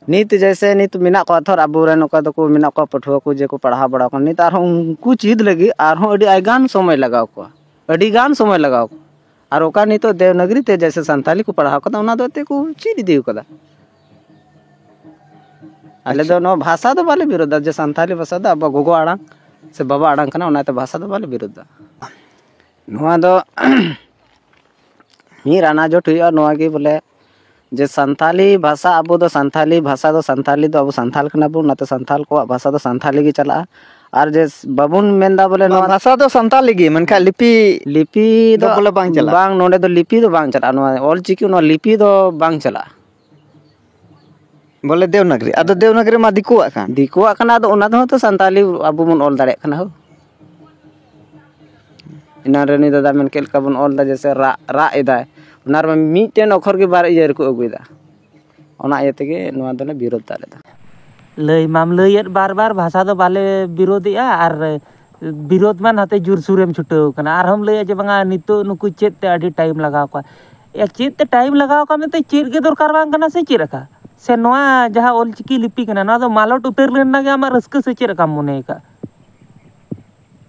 ᱱᱤᱛ ᱡᱮᱭᱥᱮ ᱱᱤᱛ ᱢᱮᱱᱟᱜ ᱠᱚᱣᱟ ᱛᱷᱚᱨ, ᱟᱵᱚᱨᱮᱱ ᱚᱠᱟ ᱫᱚᱠᱚ ᱢᱮᱱᱟᱜ ᱠᱚᱣᱟ ᱯᱟᱹᱴᱷᱩᱣᱟᱹ ᱠᱚ ᱡᱮ ᱠᱚ ᱯᱟᱲᱦᱟᱣ ᱵᱟᱲᱟ ᱠᱟᱱᱟ, ᱱᱤᱛ ᱟᱨᱦᱚᱸ ᱩᱱᱠᱩ ᱪᱮᱫ ᱞᱟᱹᱜᱤᱫ ᱟᱨᱦᱚᱸ ᱟᱹᱰᱤ ᱟᱭᱜᱟᱱ ᱥᱚᱢᱚᱭ ᱞᱟᱜᱟᱣ ᱠᱚᱣᱟ, ᱟᱹᱰᱤ ᱜᱟᱱ ᱥᱚᱢᱚᱭ ᱞᱟᱜᱟᱣ ᱠᱚᱣᱟ᱾ ᱟᱨ ᱚᱠᱟ ᱱᱤᱛᱚᱜ ᱫᱮᱣᱱᱟᱜᱽᱨᱤ ᱛᱮ ᱡᱮᱭᱥᱮ ᱥᱟᱱᱛᱟᱞᱤ ᱠᱚ ᱯᱟᱲᱦᱟᱣ ᱠᱟᱫᱟ, ᱚᱱᱟ ᱫᱚ ᱮᱱᱛᱮᱫ ᱠᱚ ᱪᱮᱫ ᱤᱫᱤ ᱠᱟᱫᱟ᱾ ᱟᱞᱮ ᱫᱚ ᱱᱚᱣᱟ ᱵᱷᱟᱥᱟ ᱫᱚ ᱵᱟᱞᱮ ᱵᱤᱨᱳᱫᱟ, ᱡᱮ ᱥᱟᱱᱛᱟᱞᱤ ᱵᱷᱟᱥᱟ ᱫᱚ ᱟᱵᱚᱣᱟᱜ ᱜᱚᱜᱚ ᱟᱲᱟᱝ ᱥᱮ ᱵᱟᱵᱟ ᱟᱲᱟᱝ ᱠᱟᱱᱟ, ᱚᱱᱟᱛᱮ ᱵᱷᱟᱥᱟ ᱫᱚ ᱵᱟᱞᱮ ᱵᱤᱨᱳᱫᱟ᱾ ᱱᱚᱣᱟ ᱫᱚ ᱢᱤᱫ ᱨᱟᱱᱟ ᱡᱳᱴ ᱦᱩᱭᱩᱜᱼᱟ, ᱱᱚᱣᱟ ᱜᱮ ᱵᱚᱞᱮ, ᱡᱮ ᱥᱟᱱᱛᱟᱞᱤ ᱵᱷᱟᱥᱟ, ᱟᱵᱚ ᱫᱚ ᱥᱟᱱᱛᱟᱞᱤ ᱵᱷᱟᱥᱟ ᱫᱚ ᱥᱟᱱᱛᱟᱞᱤ ᱫᱚ ᱟᱵᱚ ᱥᱟᱱᱛᱟᱞ ᱠᱟᱱᱟ ᱵᱚᱱ, ᱚᱱᱟᱛᱮ ᱥᱟᱱᱛᱟᱞ ᱠᱚᱣᱟᱜ ᱵᱷᱟᱥᱟ ᱫᱚ ᱥᱟᱱᱛᱟᱞᱤ ᱜᱮ ᱪᱟᱞᱟᱜᱼᱟ᱾ ᱟᱨ ᱡᱮ ᱵᱟᱵᱚᱱ ᱢᱮᱱᱫᱟ ᱵᱚᱞᱮ ᱱᱚᱣᱟ ᱱᱚᱣᱟ ᱵᱷᱟᱥᱟ ᱫᱚ ᱥᱟᱱᱛᱟᱞᱤ ᱜᱮ, ᱢᱮᱱᱠᱷᱟᱱ ᱞᱤᱯᱤ ᱞᱤᱯᱤ ᱫᱚ ᱫᱚ ᱵᱚᱞᱮ ᱵᱟᱝ ᱪᱟᱞᱟᱜᱼᱟ᱾ ᱵᱟᱝ, ᱱᱚᱰᱮ ᱫᱚ ᱞᱤᱯᱤ ᱫᱚ ᱵᱟᱝ ᱪᱟᱞᱟᱜᱼᱟ, ᱱᱚᱣᱟ ᱚᱞ ᱪᱤᱠᱤ, ᱱᱚᱣᱟ ᱞᱤᱯᱤ ᱫᱚ ᱵᱟᱝ ᱪᱟᱞᱟᱜᱼᱟ᱾ ᱵᱚᱞᱮ ᱫᱮᱣᱱᱟᱜᱽᱨᱤ, ᱟᱫᱚ ᱫᱮᱣᱱᱟᱜᱽᱨᱤ ᱢᱟ ᱫᱤᱠᱩᱣᱟᱜ ᱠᱟᱱ᱾ ᱫᱤᱠᱩᱣᱟᱜ ᱠᱟᱱᱟ, ᱟᱫᱚ ᱚᱱᱟ ᱛᱮᱦᱚᱸ ᱛᱚ ᱥᱟᱱᱛᱟᱞᱤ ᱟᱵᱚ ᱵᱚᱱ ᱚᱞ ᱫᱟᱲᱮᱭᱟᱜ ᱠᱟᱱᱟ ᱦᱳ᱾ ᱮᱱᱟᱱ ᱨᱮ ᱩᱱᱤ ᱫᱟᱫᱟ ᱢᱮᱱ ᱠᱮᱫ ᱞᱮᱠᱟ ᱵᱚᱱ ᱚᱞ ᱮᱫᱟ, ᱡᱮᱭᱥᱮ ᱨᱟᱜ, ᱨᱟᱜ ᱮᱫᱟᱭ, ᱚᱱᱟ ᱨᱮᱢᱟ ᱢᱤᱫᱴᱮᱱ ᱚᱠᱷᱚᱨ ᱜᱮ ᱵᱟᱨ ᱤᱭᱟᱹ ᱨᱮᱠᱚ ᱟᱹᱜᱩᱭᱮᱫᱟ᱾ ᱚᱱᱟ ᱤᱭᱟᱹ ᱛᱮᱜᱮ ᱱᱚᱣᱟ ᱫᱚᱞᱮ ᱵᱤᱨᱳᱫᱷ ᱫᱟ ᱟᱞᱮ ᱫᱚ᱾ ᱞᱟᱹᱭ ᱢᱟᱢ ᱞᱟᱹᱭᱮᱫ ᱵᱟᱨ ᱵᱟᱨ, ᱵᱷᱟᱥᱟ ᱫᱚ ᱵᱟᱞᱮ ᱵᱤᱨᱳᱫᱷᱮᱜᱼᱟ, ᱟᱨ ᱵᱤᱨᱳᱫᱷ ᱢᱟ ᱱᱟᱛᱮ ᱡᱳᱨᱥᱳᱨᱮᱢ ᱪᱷᱩᱴᱟᱹᱣ ᱠᱟᱱᱟ᱾ ᱟᱨᱦᱚᱸᱢ ᱞᱟᱹᱭᱟ ᱡᱮ ᱵᱟᱝᱟ ᱱᱤᱛᱚᱜ ᱱᱩᱠᱩ ᱪᱮᱫ ᱛᱮ ᱟᱹᱰᱤ ᱴᱟᱭᱤᱢ ᱞᱟᱜᱟᱣ ᱠᱚᱣᱟ᱾ ᱮ, ᱪᱮᱫ ᱛᱮ ᱴᱟᱭᱤᱢ ᱞᱟᱜᱟᱣ ᱠᱟᱜ ᱢᱮᱱᱛᱮ ᱪᱮᱫ ᱜᱮ ᱫᱚᱨᱠᱟᱨ ᱵᱟᱝ ᱠᱟᱱᱟ ᱥᱮ ᱪᱮᱫ ᱞᱮᱠᱟ? ᱥᱮ ᱱᱚᱣᱟ ᱡᱟᱦᱟᱸ ᱚᱞᱪᱤᱠᱤ ᱞᱤᱯᱤ ᱠᱟᱱᱟ, ᱱᱚᱣᱟ ᱫᱚ ᱢᱟᱞᱚᱴ ᱩᱛᱟᱹᱨ ᱞᱮᱱ ᱨᱮᱱᱟᱜ ᱜᱮ ᱟᱢᱟᱜ ᱨᱟᱹᱥᱠᱟᱹ ᱥᱮ ᱪᱮᱫ ᱞᱮᱠᱟᱢ ᱢᱚᱱᱮ ᱟᱠᱟᱫ?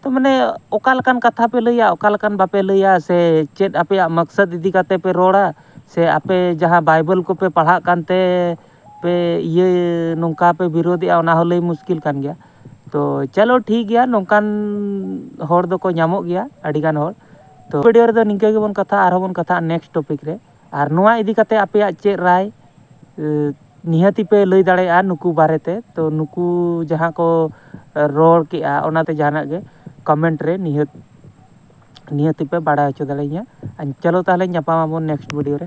ᱛᱚ ᱢᱟᱱᱮ ᱚᱠᱟ ᱞᱮᱠᱟᱱ ᱠᱟᱛᱷᱟ ᱯᱮ ᱞᱟᱹᱭᱟ, ᱚᱠᱟ ᱞᱮᱠᱟᱱ ᱵᱟᱯᱮ ᱞᱟᱹᱭᱟ, ᱥᱮ ᱪᱮᱫ ᱟᱯᱮᱭᱟᱜ ᱢᱚᱠᱥᱚᱫ ᱤᱫᱤ ᱠᱟᱛᱮ ᱯᱮ ᱨᱚᱲᱟ, ᱥᱮ ᱟᱯᱮ ᱡᱟᱦᱟᱸ ᱵᱟᱭᱵᱮᱞ ᱠᱚᱯᱮ ᱯᱟᱲᱦᱟᱜ ᱠᱟᱱᱛᱮ ᱯᱮ ᱤᱭᱟᱹ ᱱᱚᱝᱠᱟ ᱯᱮ ᱵᱤᱨᱳᱫᱮᱜᱼᱟ, ᱚᱱᱟ ᱦᱚᱸ ᱞᱟᱹᱭ ᱢᱩᱥᱠᱤᱞ ᱠᱟᱱ ᱜᱮᱭᱟ᱾ ᱛᱚ ᱪᱚᱞᱚ ᱴᱷᱤᱠ ᱜᱮᱭᱟ, ᱱᱚᱝᱠᱟᱱ ᱦᱚᱲ ᱫᱚᱠᱚ ᱧᱟᱢᱚᱜ ᱜᱮᱭᱟ ᱟᱹᱰᱤᱜᱟᱱ ᱦᱚᱲ᱾ ᱛᱚ ᱵᱷᱤᱰᱤᱭᱳ ᱨᱮᱫᱚ ᱱᱤᱝᱠᱟᱹ ᱜᱮᱵᱚᱱ ᱠᱟᱛᱷᱟᱜᱼᱟ, ᱟᱨᱦᱚᱸ ᱵᱚᱱ ᱠᱟᱛᱷᱟᱜᱼᱟ ᱱᱮᱠᱥᱴ ᱴᱚᱯᱤᱠ ᱨᱮ᱾ ᱟᱨ ᱱᱚᱣᱟ ᱤᱫᱤ ᱠᱟᱛᱮ ᱟᱯᱮᱭᱟᱜ ᱪᱮᱫ ᱨᱟᱭ, ᱮ, ᱱᱤᱦᱟᱹᱛᱤ ᱯᱮ ᱞᱟᱹᱭ ᱫᱟᱲᱮᱭᱟᱜᱼᱟ ᱱᱩᱠᱩ ᱵᱟᱨᱮᱛᱮ᱾ ᱛᱚ ᱱᱩᱠᱩ ᱡᱟᱦᱟᱸ ᱠᱚ ᱨᱚᱲ ᱠᱮᱜᱼᱟ, ᱚᱱᱟᱛᱮ ᱡᱟᱦᱟᱱᱟᱜ ᱜᱮ ᱠᱚᱢᱮᱱᱴ ᱨᱮ ᱱᱤᱦᱟᱹᱛ ᱱᱤᱦᱟᱹᱛᱤ ᱯᱮ ᱵᱟᱲᱟᱭ ᱦᱚᱪᱚ ᱫᱟᱲᱮᱭᱟᱹᱧᱟ᱾ ᱟᱨ ᱪᱚᱞᱚ ᱛᱟᱦᱚᱞᱮ ᱧᱟᱯᱟᱢ ᱟᱵᱚᱱ ᱱᱮᱠᱥᱴ ᱵᱷᱤᱰᱤᱭᱳ ᱨᱮ᱾